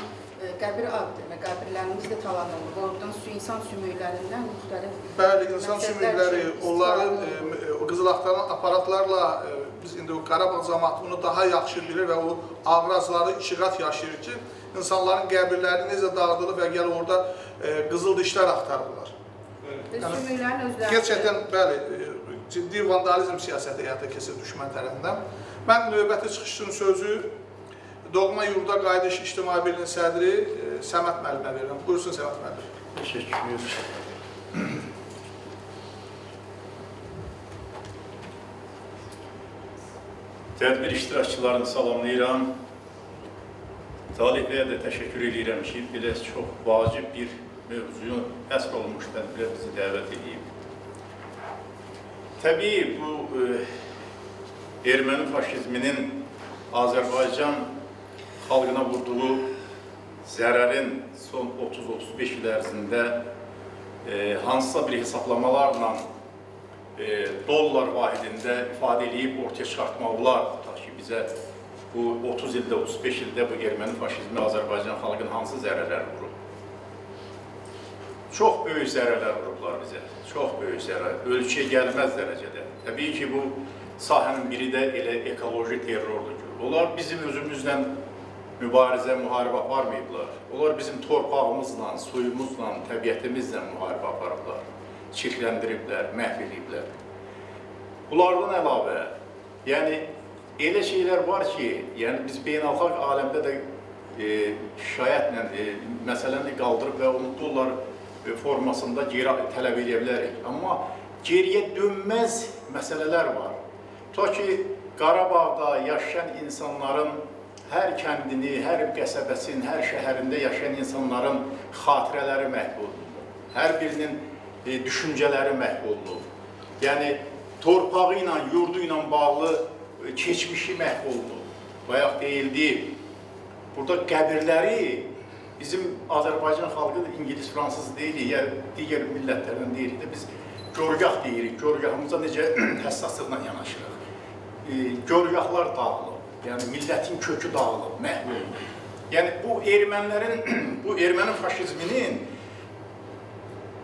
qəbir adını, qəbirlərimiz də talan olunub. Oradan insan sümüklərindən müxtəlif... Bəli, insan sümükləri, onları qızıl axtaran aparatlarla biz indi o Qarabağ cəmaatı bunu daha yaxşı bilir və o ağır acıları iki qat yaşayır ki, insanların qəbirləri necə dağıdılıb və gəl orada qızıl dişlər axtarırlar. Yəni, sümüklərin özləri... Gerçəkdən, bəli, ciddi vandalizm siyasəti həyata keçir düşmən tərəfindən. Mən növbəti çıxışın sözü Doğma Yurda Qayıdış İctimai Birliyinin sədri Səməd müəllimə verirəm. Buyursun Səməd müəllim. Təşəkkür. Tədbir iştirakçılarını salamlayıram. Talih bəyə də təşəkkür edirəm ki, belə çox vacib bir mövzuyu həsr olunmuş tədbirə bizi dəvət edib. Təbii bu erməni faşizminin Azərbaycan xalqına vurduğu zərərin son 30-35 il ərzində hansısa bir hesablamalarla dollar vahidində ifadə eləyib ortaya çıxartmaq olar. Tutaq ki, bizə bu 30 ildə, 35 ildə bu erməni faşizmi Azərbaycan xalqına hansı zərərlər vurub? Çox böyük zərərlər vurublar bizə, çox böyük zərər, ölçüyə gəlməz dərəcədə. Təbii ki, bu sahənin biri də elə ekoloji terrordur ki, onlar bizim özümüzlə mübarizə, müharibə aparmayıblar. Onlar bizim torpağımızla, suyumuzla, təbiətimizlə müharibə aparıblar. Çirkləndiriblər, məhv ediblər. Bunlardan əlavə, yəni elə şeylər var ki, yəni biz beynəlxalq aləmdə də şikayətlə məsələni qaldırıb və onu dollar formasında geri tələb edə bilərik. Amma geriyə dönməz məsələlər var. Ta ki, Qarabağda yaşayan insanların hər kəndini, hər qəsəbəsinin, hər şəhərində yaşayan insanların xatirələri məhv olunub. Hər birinin düşüncələri məhv olunub. Yəni, torpağı ilə, yurdu ilə bağlı keçmişi məhv olunub. Bayaq deyildi, burada qəbirləri bizim Azərbaycan xalqı İngilis, Fransız deyilik, ya digər millətlərdən deyilik də biz görgah deyirik, görgahımıza necə həssaslıqla yanaşırıq. Görgahlar dağılıb, yəni millətin kökü dağılıb, məhv olunub. Yəni bu ermənilərin, bu erməni faşizminin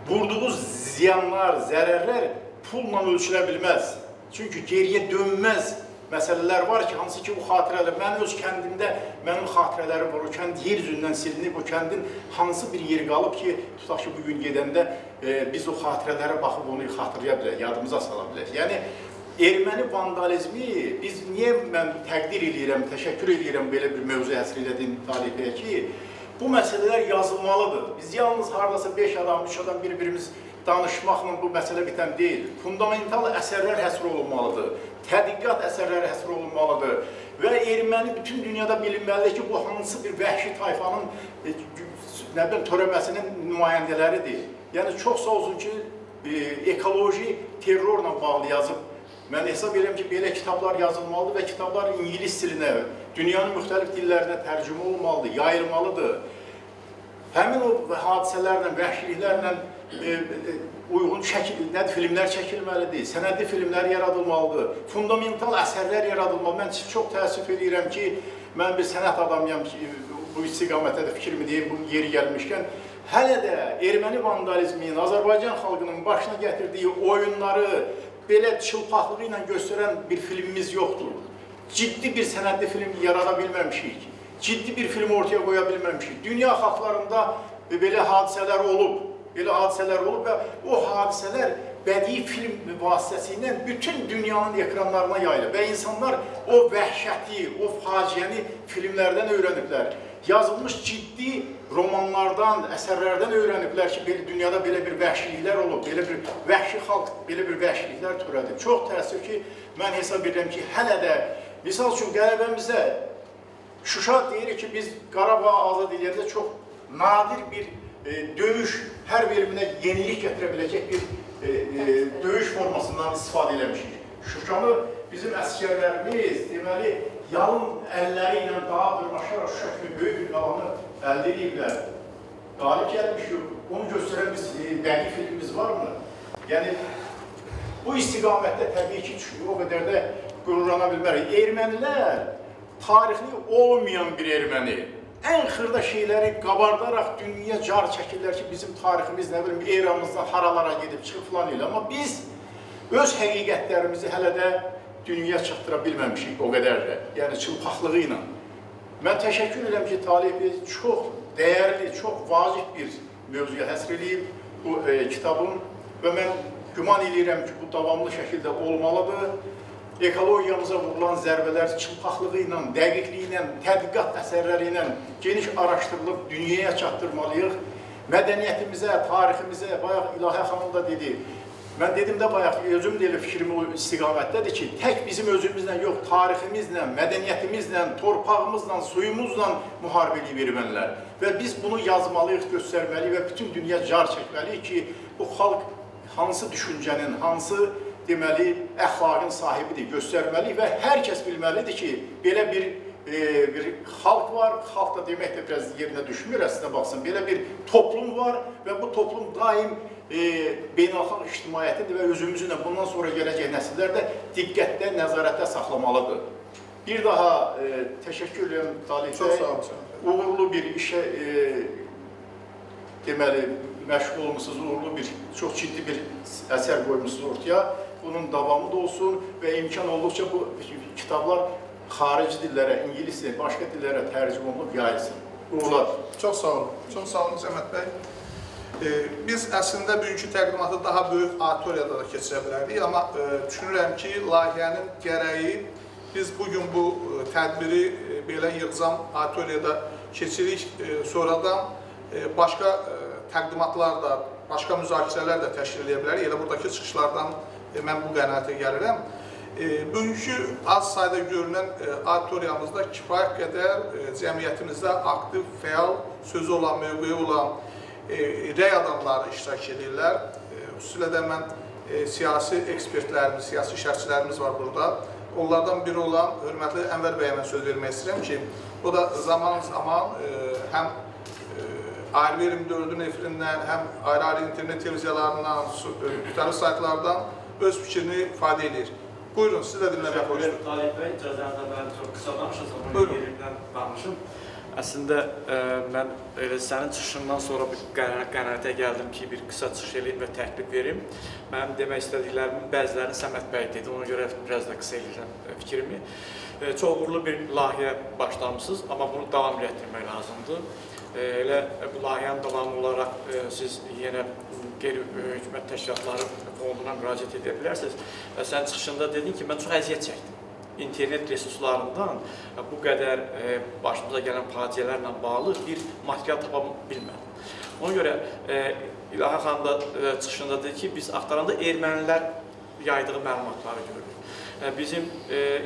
vurduğu ziyanlar, zərərlər pulla ölçülə bilməz. Çünki geriyə dönməz məsələlər var ki, hansı ki bu xatirələr, mənim öz kəndimdə mənim xatirələrim var, o kənd yer üzündən silinib, o kəndin hansı bir yeri qalıb ki, tutaq ki, bugün gedəndə biz o xatirələrə baxıb onu xatırlaya bilərik, yadımıza sala bilərik. Yəni, erməni vandalizmi, biz niyə mən təqdir eləyirəm, təşəkkür eləyirəm belə bir mövzu həsr elədiyim Talih bəyə ki, bu məsələlər yazılmalıdır. Biz yalnız haradasa 5 adam, 3 adam bir-birimiz danışmaqla bu məsələ bitən deyil. Fundamental əsərlər həsr olunmalıdır. Tədqiqat əsərləri həsr olunmalıdır. Və erməni bütün dünyada bilinməlidir ki, bu hansı bir vəhşi tayfanın törəməsinin nümayəndələridir. Yəni, çox sağ olsun ki, ekoloji terrorla bağlı yazıb. Mən hesab edirəm ki, belə kitablar yazılmalıdır və kitablar ingilis dilinə, dünyanın müxtəlif dillərinə tərcümə olmalıdır, yayılmalıdır. Həmin o hadisələrlə, vəhşiliklərlə uyğun filmlər çəkilməlidir, sənədli filmlər yaradılmalıdır, fundamental əsərlər yaradılmalıdır. Mən çox təəssüf edirəm ki, mən bir sənət adamıyam ki, bu istiqamətdə də fikrimi deyim, bu yeri gəlmişkən, hələ də erməni vandalizminin Azərbaycan xalqının başına gətirdiyi oyunları belə çılpaqlığı ilə göstərən bir filmimiz yoxdur. Ciddi bir sənədli film yarada bilməmişik, ciddi bir film ortaya qoya bilməmişik. Dünya xalqlarında belə hadisələr olub, belə hadisələr olub və o hadisələr bədii film vasitəsilə bütün dünyanın ekranlarına yayılıb və insanlar o vəhşəti, o faciəni filmlərdən öyrəniblər. Yazılmış ciddi romanlardan, əsərlərdən öyrəniblər ki, dünyada belə bir vəhşiliklər olub, belə bir vəhşi xalq, belə bir vəhşiliklər törədib. Çox təəssüf ki, mən hesab edirəm ki, hələ də, misal üçün qələbəmizə Şuşa deyirik ki, biz Qarabağı azad edəndə çox nadir bir döyüş, hər biriminə yenilik gətirə biləcək bir döyüş formasından istifadə eləmişik. Şuşanı bizim əsgərlərimiz, deməli, yalın əlləri ilə dağa dırmaşaraq Şuşa kimi böyük bir qalanı əldə ediblər. Qalib gəlmiş yox. Onu göstərən biz bədii filmimiz varmı? Yəni, bu istiqamətdə təbii ki, o qədər də qürurlana bilmərik. Ermənilər tarixli olmayan bir erməni, ən xırda şeyləri qabardaraq dünyaya car çəkirlər ki, bizim tariximiz, nə bilim, eramızdan haralara gedib çıxıb filan elə. Amma biz öz həqiqətlərimizi hələ də dünyaya çatdıra bilməmişik o qədər də, yəni çılpaqlığı ilə. Mən təşəkkür edirəm ki, Taleh bəy çox dəyərli, çox vacib bir mövzuya həsr eləyib bu kitabın və mən güman eləyirəm ki, bu davamlı şəkildə olmalıdır. Ekologiyamıza vurulan zərbələr çılpaqlığı ilə, dəqiqliyi ilə, tədqiqat əsərləri ilə geniş araşdırılıb dünyaya çatdırmalıyıq. Mədəniyyətimizə, tariximizə, bayaq İlahə xanım da dedi, mən dedim də bayaq, özüm də elə fikrim o istiqamətdədir ki, tək bizim özümüzlə yox, tariximizlə, mədəniyyətimizlə, torpağımızla, suyumuzla müharibə eləyib ermənilər. Və biz bunu yazmalıyıq, göstərməliyik və bütün dünya car çəkməliyik ki, bu xalq hansı düşüncənin, hansı deməli, əxlaqın sahibidir, göstərməliyik və hər kəs bilməlidir ki, belə bir xalq var, xalq da demək də biraz yerinə düşmür, əslində baxsın, belə bir toplum var və bu toplum daim beynəlxalq ictimaiyyətin və özümüzün də bundan sonra gələcək nəsillər də diqqətdə, nəzarətdə saxlamalıdır. Bir daha təşəkkür edirəm Taleh bəy. Çox sağ olun. Uğurlu bir işə deməli, məşğul olmuşsunuz, uğurlu bir, çox ciddi bir əsər qoymuşsunuz ortaya. Bunun davamı da olsun və imkan olduqca bu kitablar xarici dillərə, ingilis dili, başqa dillərə tərcümə olunub yayılsın. Uğurlar. Çox sağ olun. Çox sağ olun Səməd bəy. Biz əslində bugünkü təqdimatı daha böyük auditoriyada da keçirə bilərdik, amma düşünürəm ki, layihənin gərəyi biz bugün bu tədbiri belə yığcam auditoriyada keçirik, sonradan başqa təqdimatlar da, başqa müzakirələr də təşkil edə bilərik. Elə buradakı çıxışlardan mən bu qənaətə gəlirəm. Bugünkü az sayda görünən auditoriyamızda kifayət qədər cəmiyyətimizdə aktiv, fəal, sözü olan, mövqeyi olan rəy adamları iştirak edirlər. Xüsusilə də mən siyasi ekspertlərimiz, siyasi şərhçilərimiz var burada. Onlardan biri olan hörmətli Ənvər bəyə mən söz vermək istəyirəm ki, o da zaman-zaman həm ARB 24-ün efirindən, həm ayrı-ayrı internet televiziyalarından, müxtəlif saytlardan öz fikrini ifadə edir. Buyurun, siz də dinləmək xoşdur. Talih bəy, icazənizlə mən çox qısa danışacağım, yerimdən danışım. Əslində, mən elə sənin çıxışından sonra bir qənaətə gəldim ki, bir qısa çıxış eləyim və təklif verim. Mənim demək istədiklərimin bəzilərini Səməd bəy dedi, ona görə biraz da qısa eləyirəm fikrimi. Çox uğurlu bir layihə başlamışsınız, amma bunu davam elətdirmək lazımdır. Elə bu layihənin davamı olaraq siz yenə qeyri-hökumət təşkilatları fonduna müraciət edə bilərsiniz. Və sən çıxışında dedin ki, mən çox əziyyət çəkdim. İnternet resurslarından bu qədər başımıza gələn faciələrlə bağlı bir material tapa bilmədim. Ona görə İlahə xanım da çıxışında dedi ki, biz axtaranda ermənilər yaydığı məlumatları görürük. Bizim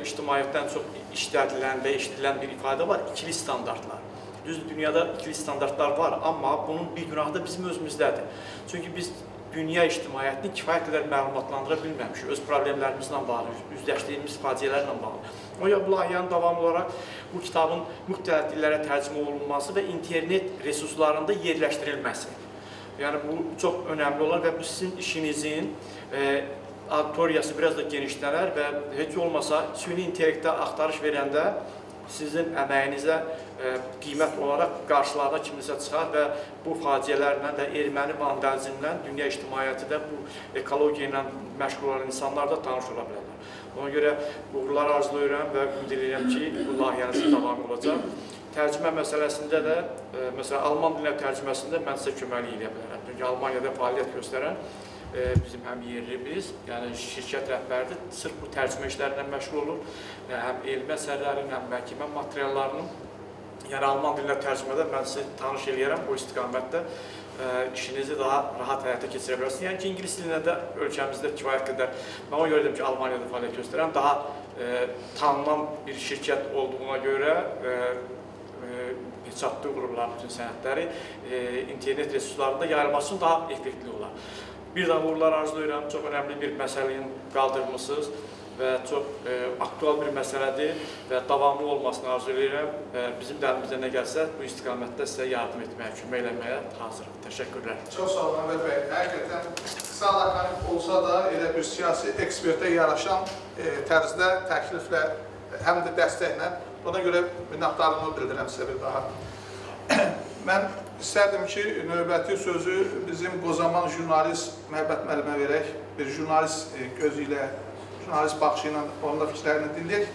ictimaiyyətdən çox işlədilən və eşidilən bir ifadə var, ikili standartlar. Düzdür, dünyada ikili standartlar var, amma bunun bir günahı da bizim özümüzdədir. Çünki biz dünya ictimaiyyətini kifayət qədər məlumatlandıra bilməmişik, öz problemlərimizlə bağlı, üzləşdiyimiz faciələrlə bağlı. O ya bu layihənin davamı olaraq bu kitabın müxtəlif dillərə tərcümə olunması və internet resurslarında yerləşdirilməsi. Yəni bu çox önəmli olar və bu sizin işinizin auditoriyası biraz da genişlənər və heç olmasa süni intellektə axtarış verəndə sizin əməyinizə qiymət olaraq qarşılarına kimisə çıxar və bu faciələrlə və erməni vandalizmlə dünya ictimaiyyəti də bu ekologiya ilə məşğul olan insanlar da tanış ola bilərlər. Ona görə uğurlar arzulayıram və ümid edirəm ki, bu layihənizin davamı olacaq. Tərcümə məsələsində də, məsələn, alman dilinə tərcüməsində mən sizə köməklik edə bilərəm. Çünki Almaniyada fəaliyyət göstərən bizim həm yerlimiz, yəni şirkət rəhbəridir, sırf bu tərcümə işlərindən məşğul olur, həm elmi əsərlərin, həm məhkəmə materiallarının. Yəni alman dilinə tərcümədə mən sizi tanış eləyərəm, bu istiqamətdə işinizi daha rahat həyata keçirə bilərsiniz. Yəni ki, ingilis dilinə də ölkəmizdə kifayət qədər, mən ona görə dedim ki, Almaniyada fəaliyyət göstərən, daha tanınan bir şirkət olduğuna görə çatdığı qurumların bütün sənədləri internet resurslarında yayılması üçün daha effektli olar. Bir daha uğurlar arzulayıram, çox önəmli bir məsələni qaldırmışsınız. və çox aktual bir məsələdir və davamlı olmasını arzu edirəm və bizim də əlimizdən nə gəlsə bu istiqamətdə sizə yardım etməyə, kömək eləməyə hazırıq. Təşəkkürlər. Çox sağ olun Ənvər bəy. Həqiqətən qısa lakonik olsa da elə bir siyasi ekspertə yaraşan tərzdə təkliflə, həm də dəstəklə. Ona görə minnətdarlığımı bildirəm sizə bir daha. Mən istərdim ki, növbəti sözü bizim qozaman jurnalist Məhəbbət müəllimə verək. Bir jurnalist gözü ilə, jurnalist baxışı ilə onun da fikirlərini dinləyək.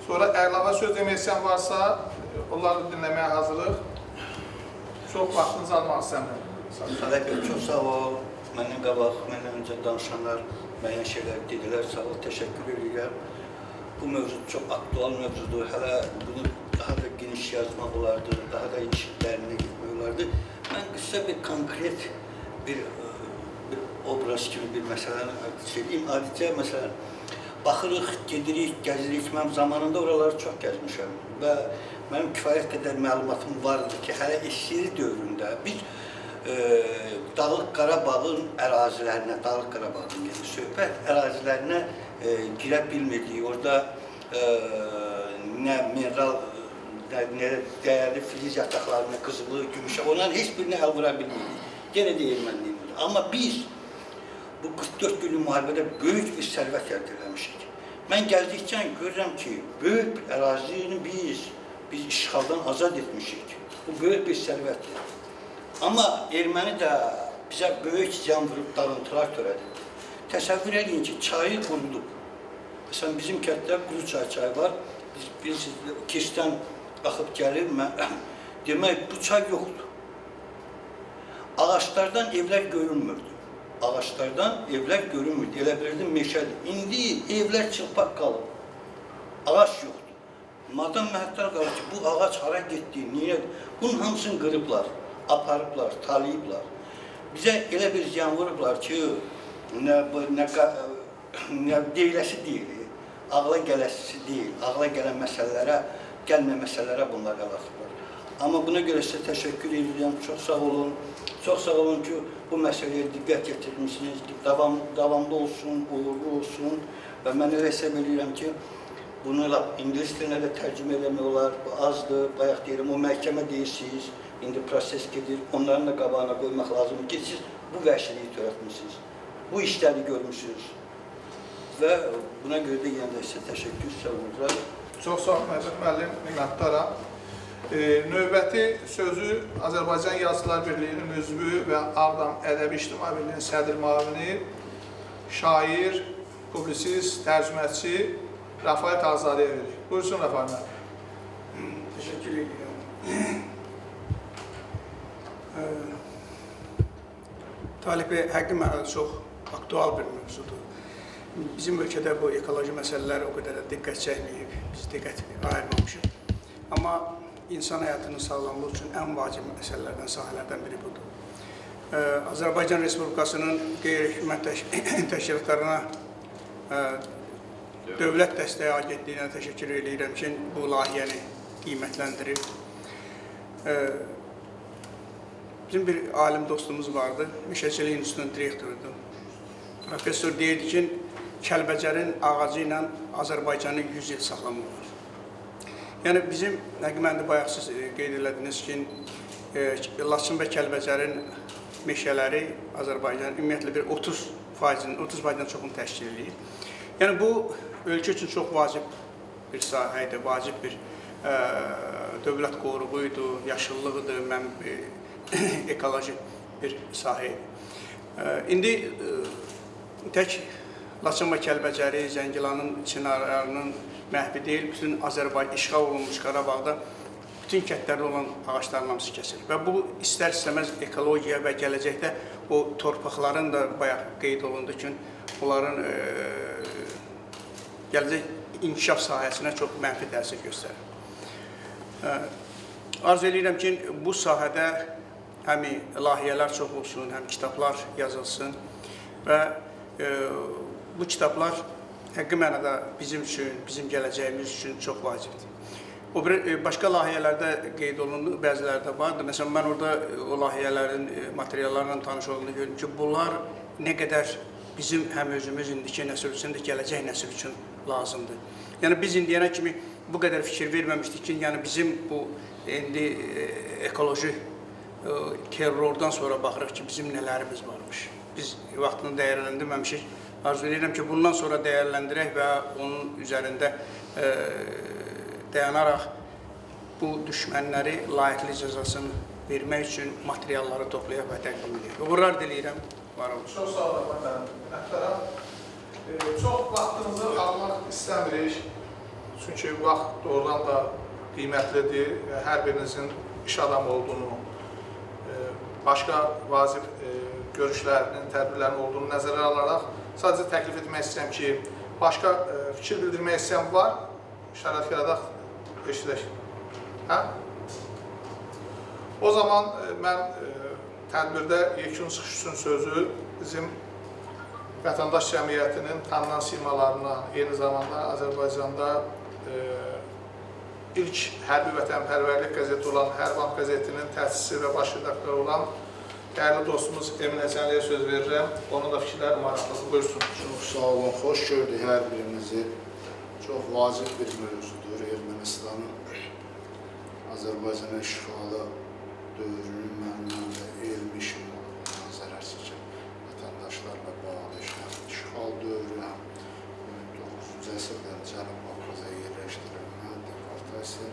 Sonra əlavə söz demək istəyən varsa, onları dinləməyə hazırıq. Çox vaxtınızı almaq istəmirəm. Salih bəy, çox sağ ol. Məndən qabaq, məndən öncə danışanlar müəyyən şeylər dedilər. Sağ ol, təşəkkür edirəm. Bu mövzu çox aktual mövzudur. Hələ bunu daha da geniş yazmaq olardı, daha da dərinə getmək olardı. Mən qısa bir konkret bir obraz kimi bir məsələni söyləyim. Adicə, məsələn, baxırıq, gedirik, gəzirik. Mən zamanında oraları çox gəzmişəm və mənim kifayət qədər məlumatım vardı ki, hələ SSR dövründə biz Dağlıq Qarabağın ərazilərinə, Dağlıq Qarabağın gedir söhbət, ərazilərinə girə bilmirdik. Orada nə mineral, nə dəyərli filiz yataqlarına, qızılı, gümüşə, onların heç birinə əl vura bilmirdik. Yenə də erməni idi. Amma biz bu 44 günlük müharibədə böyük bir sərvət əldə eləmişik. Mən gəldikcə görürəm ki, böyük bir ərazini biz işğaldan azad etmişik. Bu böyük bir sərvətdir. Amma erməni də bizə böyük ziyan vurub dağıntılar törədir. Təsəvvür edin ki, çayı qurudub. Məsələn, bizim kənddə Quru Çay çayı var. Biz bilirsiniz, Kirdən axıb gəlir. Demək, bu çay yoxdur. Ağaçlardan evlər görünmürdü. Ağaçlardan evlər görünmürdü. Elə bilirdim, meşədir. İndi evlər çılpaq qalıb. Ağac yoxdur. Madam məhdər qalır ki, bu ağac hara getdi, niyə? Bunun hamısını qırıblar, aparıblar, talayıblar. Bizə elə bir ziyan vurublar ki, nə deyiləsi deyil, ağla gələsisi deyil, ağla gələn məsələlərə, gəlmə məsələlərə bunlar əl atıblar. Amma buna görə sizə təşəkkür edirəm, çox sağ olun. Çox sağ olun ki, bu məsələyə diqqət yetirmişsiniz, davamlı olsun, uğurlu olsun və mən elə hesab edirəm ki, bunu lap ingilis dilinə də tərcümə eləmək olar, bu azdır, bayaq deyirəm, o məhkəmə deyirsiniz, indi proses gedir, onların da qabağına qoymaq lazımdır ki, siz bu vəhşiliyi törətmişsiniz, bu işləri görmüşsünüz və buna görə də yenə də sizə təşəkkür, sağ olun. Çox sağ olun, Məhəbbət müəllim, minnətdaram. Növbəti sözü Azərbaycan Yazıçılar Birliyinin üzvü və Ağdam Ədəbi İctimai Birliyinin sədr müavini, şair, publisist, tərcüməçi Rafael Tağızadəyə veririk. Buyursun Rafael müəllim. Təşəkkür edirəm. Talib bəy, həqiqi mənada çox aktual bir mövzudur. Bizim ölkədə bu ekoloji məsələlər o qədər də diqqət çəkməyib, biz diqqət ayırmamışıq. Amma insan həyatının sağlamlığı üçün ən vacib məsələlərdən, sahələrdən biri budur. Azərbaycan Respublikasının qeyri-hökumət təşkilatlarına Dövlət Dəstəyi Agentliyinə təşəkkür edirəm ki, bu layihəni qiymətləndirib. Bizim bir alim dostumuz vardı, Meşəçilik İnstitutunun direktorudur. Professor deyirdi ki, Kəlbəcərin ağacı ilə Azərbaycanı 100 il saxlamaq olar. Yəni bizim, həqiqətən də bayaq siz qeyd elədiniz ki, Laçın və Kəlbəcərin meşələri Azərbaycanın ümumiyyətlə bir 30%-dən çoxunu təşkil edir. Yəni bu ölkə üçün çox vacib bir sahə idi, vacib bir dövlət qoruğu idi, yaşıllıq idi, ekoloji bir sahə idi. İndi tək Laçın və Kəlbəcəri, Zəngilanın çinarlarının məhvi deyil, bütün Azərbaycan işğal olunmuş Qarabağda bütün kəndlərdə olan ağacların hamısı kəsilir. Və bu istər-istəməz ekologiya və gələcəkdə o torpaqların da bayaq qeyd olundu ki, onların gələcək inkişaf sahəsinə çox mənfi təsir göstərir. Arzu edirəm ki, bu sahədə həm layihələr çox olsun, həm kitablar yazılsın və bu kitablar həqiqi mənada bizim üçün, bizim gələcəyimiz üçün çox vacibdir. O bir başqa layihələrdə qeyd olundu, bəziləri də vardı. Məsələn, mən orada o layihələrin materiallarla tanış olduğunu gördüm ki, bunlar nə qədər Bizim həm özümüz indiki nəsil üçün də gələcək nəsil üçün lazımdır. Yəni biz indiyənə kimi bu qədər fikir verməmişdik ki, yəni bizim bu indi ekoloji terrordan sonra baxırıq ki, bizim nələrimiz varmış. Biz vaxtını dəyərləndirməmişik. Arzu edirəm ki, bundan sonra dəyərləndirək və onun üzərində dayanaraq bu düşmənləri layiqli cəzasını vermək üçün materialları toplayaq və təqdim edək. Uğurlar diləyirəm. Var olun. Çox sağ olun efendim. Minnətdaram. Çox vaxtınızı almaq istəmirik. Çünki vaxt doğrudan da qiymətlidir. Hər birinizin iş adamı olduğunu, başqa vacib görüşlərinin, tədbirlərinin olduğunu nəzərə alaraq sadəcə təklif etmək istəyirəm ki, başqa fikir bildirmək istəyən var, şərait yaradaq, eşidək. Hə? O zaman mən tədbirdə yekun çıxış üçün sözü bizim vətəndaş cəmiyyətinin tanınan simalarından, eyni zamanda Azərbaycanda ilk hərbi vətənpərvərlik qəzeti olan Hərbi qəzetinin təsisçisi və baş redaktoru olan dəyərli dostumuz Emin Həsənliyə söz verirəm. Onun da fikirləri maraqlıdır. Buyursun. Çox sağ olun. Xoş gördük hər birinizi. Çox vacib bir mövzudur. Ermənistanın Azərbaycana işğalı dövrünün mənim də elmi işim olub, ondan zərər çəkən vətəndaşlarla bağlı həm işğal dövrü, həm 19-cu əsrdən Cənub Qafqaza yerləşdirilmə, deportasiya.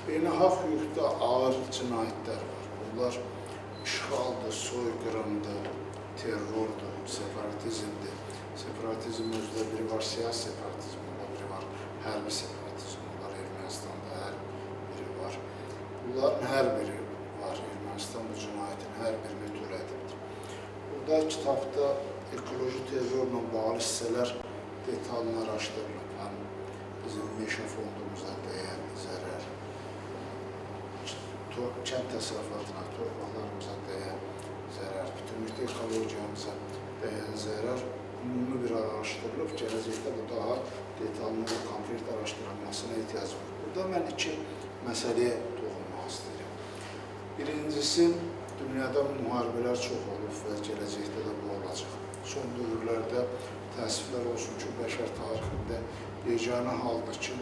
Beynəlxalq hüquqda ağır cinayətlər var. Bunlar işğaldır, soyqırımdır, terrordur, separatizmdir. Separatizm özdə biri var, siyasi separatizm olar, biri var, hərbi separatizm olar. Ermənistanda hər biri var. Bunların hər biri var. Ermənistan bu cinayətin hər birini törədibdir. Burada kitabda ekoloji terrorla bağlı hissələr detalını araşdırılıb. Həm bizim meşə fondumuza dəyən zərər, kənd təsərrüfatına, torpaqlarımıza dəyən zərər, bütünlükdə ekologiyamıza dəyən zərər ümumi bir araşdırılıb. Gələcəkdə bu daha detallı və konkret araşdırılmasına ehtiyac var. Burada mən iki məsələyə toxunmaq istəyirəm. Birincisi, dünyada müharibələr çox olub və gələcəkdə də bu olacaq. Son dövrlərdə təəssüflər olsun ki, bəşər tarixində yeganə haldır ki,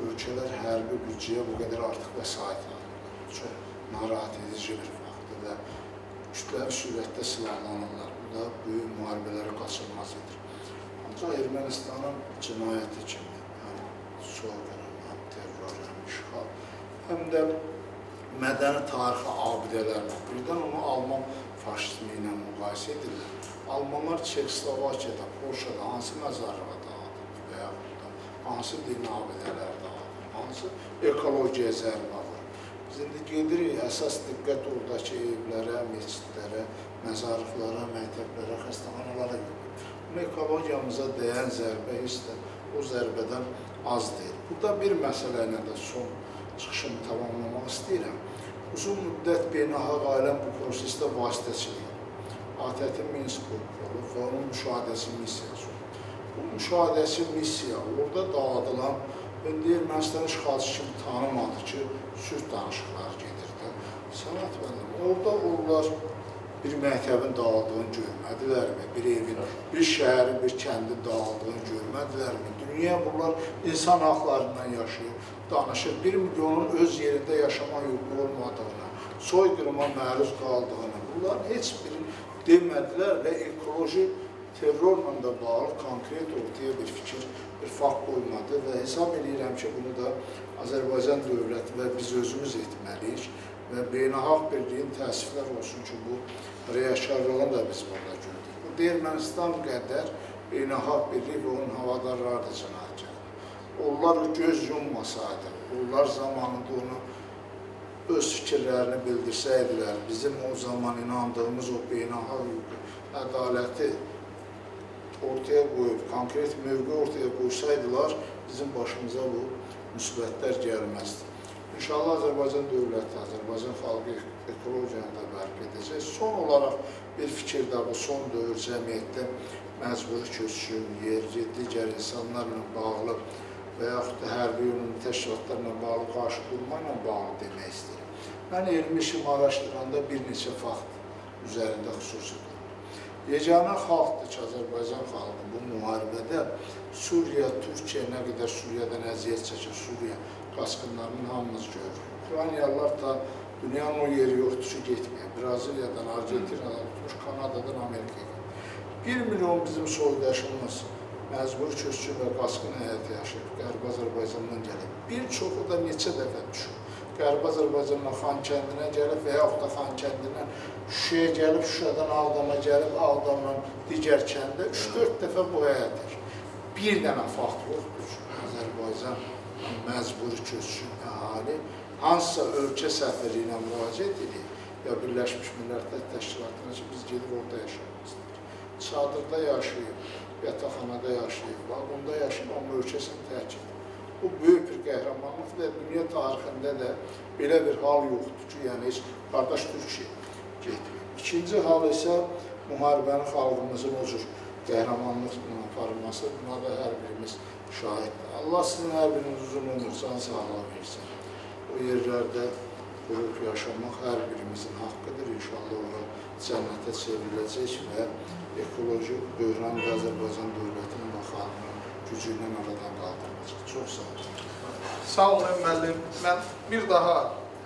ölkələr hərbi büdcəyə bu qədər artıq vəsait alırlar. Çox narahat edici bir faktdır və kütləvi sürətdə silahlanırlar. Bu da böyük müharibələrə qaçılmaz edir. Ancaq Ermənistanın cinayəti kimi, həm soyqırım, həm terror, həm işğal, həm də mədəni tarixi abidələrlə, birdən onu Alman faşizmi ilə müqayisə edirlər. Almanlar Çexoslovakiyada, Polşada hansı məzarlığa dağıdıb və yaxud da hansı dini abidələr dağıdıb, hansı ekologiyaya zərbə vurub. Biz indi gedirik, əsas diqqət oradakı evlərə, məscidlərə, məzarlıqlara, məktəblərə, xəstəxanalara gedir. Amma ekologiyamıza dəyən zərbə heç də o zərbədən az deyil. Burada bir məsələ ilə də son çıxışımı tamamlamaq istəyirəm. Uzun müddət beynəlxalq aləm bu prosesdə vasitəçilik olub. ATƏT-in Minsk qrupu olub və onun müşahidəçi missiyası olub. Bu müşahidəçi missiya orada dağıdılan, indi Ermənistan işğalçı kimi tanımadı ki, sülh danışıqları gedirdi. Səməd müəllim, orada onlar bir məktəbin dağıldığını görmədilərmi? Bir evin, bir şəhərin, bir kəndin dağıldığını görmədilərmi? Dünya bunlar insan haqlarından yaşayır, danışır. 1 milyonun öz yerində yaşama hüququ olmadığını, soyqırıma məruz qaldığını, bunların heç birini demədilər və ekoloji terrorla da bağlı konkret ortaya bir fikir, bir fakt qoymadı və hesab edirəm ki, bunu da Azərbaycan dövləti və biz özümüz etməliyik və beynəlxalq birliyin təəssüflər olsun ki, bu riyakarlığını da biz burada gördük. Bu Ermənistan qədər beynəlxalq birlik və onun havadarları da cinayətkardır. Onlar göz yummasaydı, onlar zamanında onu öz fikirlərini bildirsəydilər, bizim o zaman inandığımız o beynəlxalq hüququ, ədaləti ortaya qoyub, konkret mövqe ortaya qoysaydılar, bizim başımıza bu müsibətlər gəlməzdi. İnşallah Azərbaycan dövləti, Azərbaycan xalqı ekologiyanı da bərpa edəcək. Son olaraq bir fikir də bu son dövr cəmiyyətdə məcburi köçün, yer, digər insanlarla bağlı və yaxud da hərbi ümumi təşkilatlarla bağlı qarşı durma ilə bağlı demək istəyirəm. Mən elmi işimi araşdıranda bir neçə fakt üzərində xüsusi durdum. Yeganə xalqdır ki, Azərbaycan xalqı bu müharibədə Suriya, Türkiyə nə qədər Suriyadan əziyyət çəkir, Suriya qaçqınlarının hamımız görürük. Ukraynalılar da dünyanın o yeri yoxdur ki, getməyə. Braziliyadan, Argentinadan tutmuş, Kanadadan Amerikaya gedir. 1 milyon bizim soydaşımız məcburi köçkün və qaçqın həyatı yaşayıb, Qərbi Azərbaycandan gəlib. Bir çoxu da neçə dəfə düşüb. Qərbi Azərbaycandan Xankəndinə gəlib və yaxud da Xankəndindən Şuşaya gəlib, Şuşadan Ağdama gəlib, Ağdamdan digər kəndə 3-4 dəfə bu həyat yaşayıb. Bir dənə fakt yoxdur ki, Azərbaycan məcburi köçkün əhali hansısa ölkə səfiri ilə müraciət edir ya Birləşmiş Millətlər Təşkilatına ki, biz gedib orada yaşamaq istəyirik. Çadırda yaşayıb, yataqxanada yaşayıb, vaqonda yaşayıb, amma ölkəsini tərk edib. Bu böyük bir qəhrəmanlıq və dünya tarixində də belə bir hal yoxdur ki, yəni heç qardaş Türkiyə getmir. İkinci hal isə müharibəni xalqımızın o cür qəhrəmanlıqla aparılması, buna da hər birimiz şahiddir. Allah sizin hər biriniz uzun ömür, can sağlığı versin. O yerlərdə qurub yaşamaq hər birimizin haqqıdır. İnşallah ora cənnətə çevriləcək və ekoloji böhran da Azərbaycan dövlətinin və xalqının gücü ilə aradan qaldırılacaq. Çox sağ olun. Sağ olun müəllim. Mən bir daha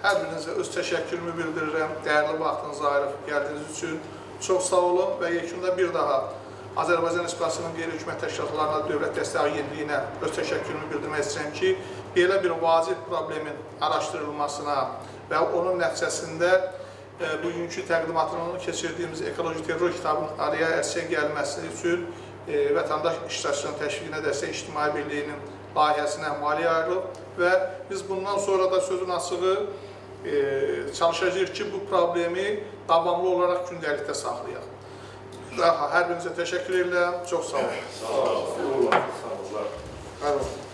hər birinizə öz təşəkkürümü bildirirəm. Dəyərli vaxtınızı ayırıb gəldiyiniz üçün çox sağ olun və yekunda bir daha Azərbaycan Respublikasının qeyri-hökumət təşkilatlarına Dövlət Dəstəyi Agentliyinə öz təşəkkürümü bildirmək istəyirəm ki, belə bir vacib problemin araşdırılmasına və onun nəticəsində bugünkü təqdimatını keçirdiyimiz Ekoloji Terror kitabının araya ərsəyə gəlməsi üçün vətəndaş iştirakçılarının təşviqinə dəstək İctimai Birliyinin layihəsinə maliyyə ayrılıb və biz bundan sonra da sözün açığı çalışacağıq ki, bu problemi davamlı olaraq gündəlikdə saxlayaq. Daha hər birinizə təşəkkür edirəm. Çox sağ olun. Sağ olun. Sağ olun. Var olun.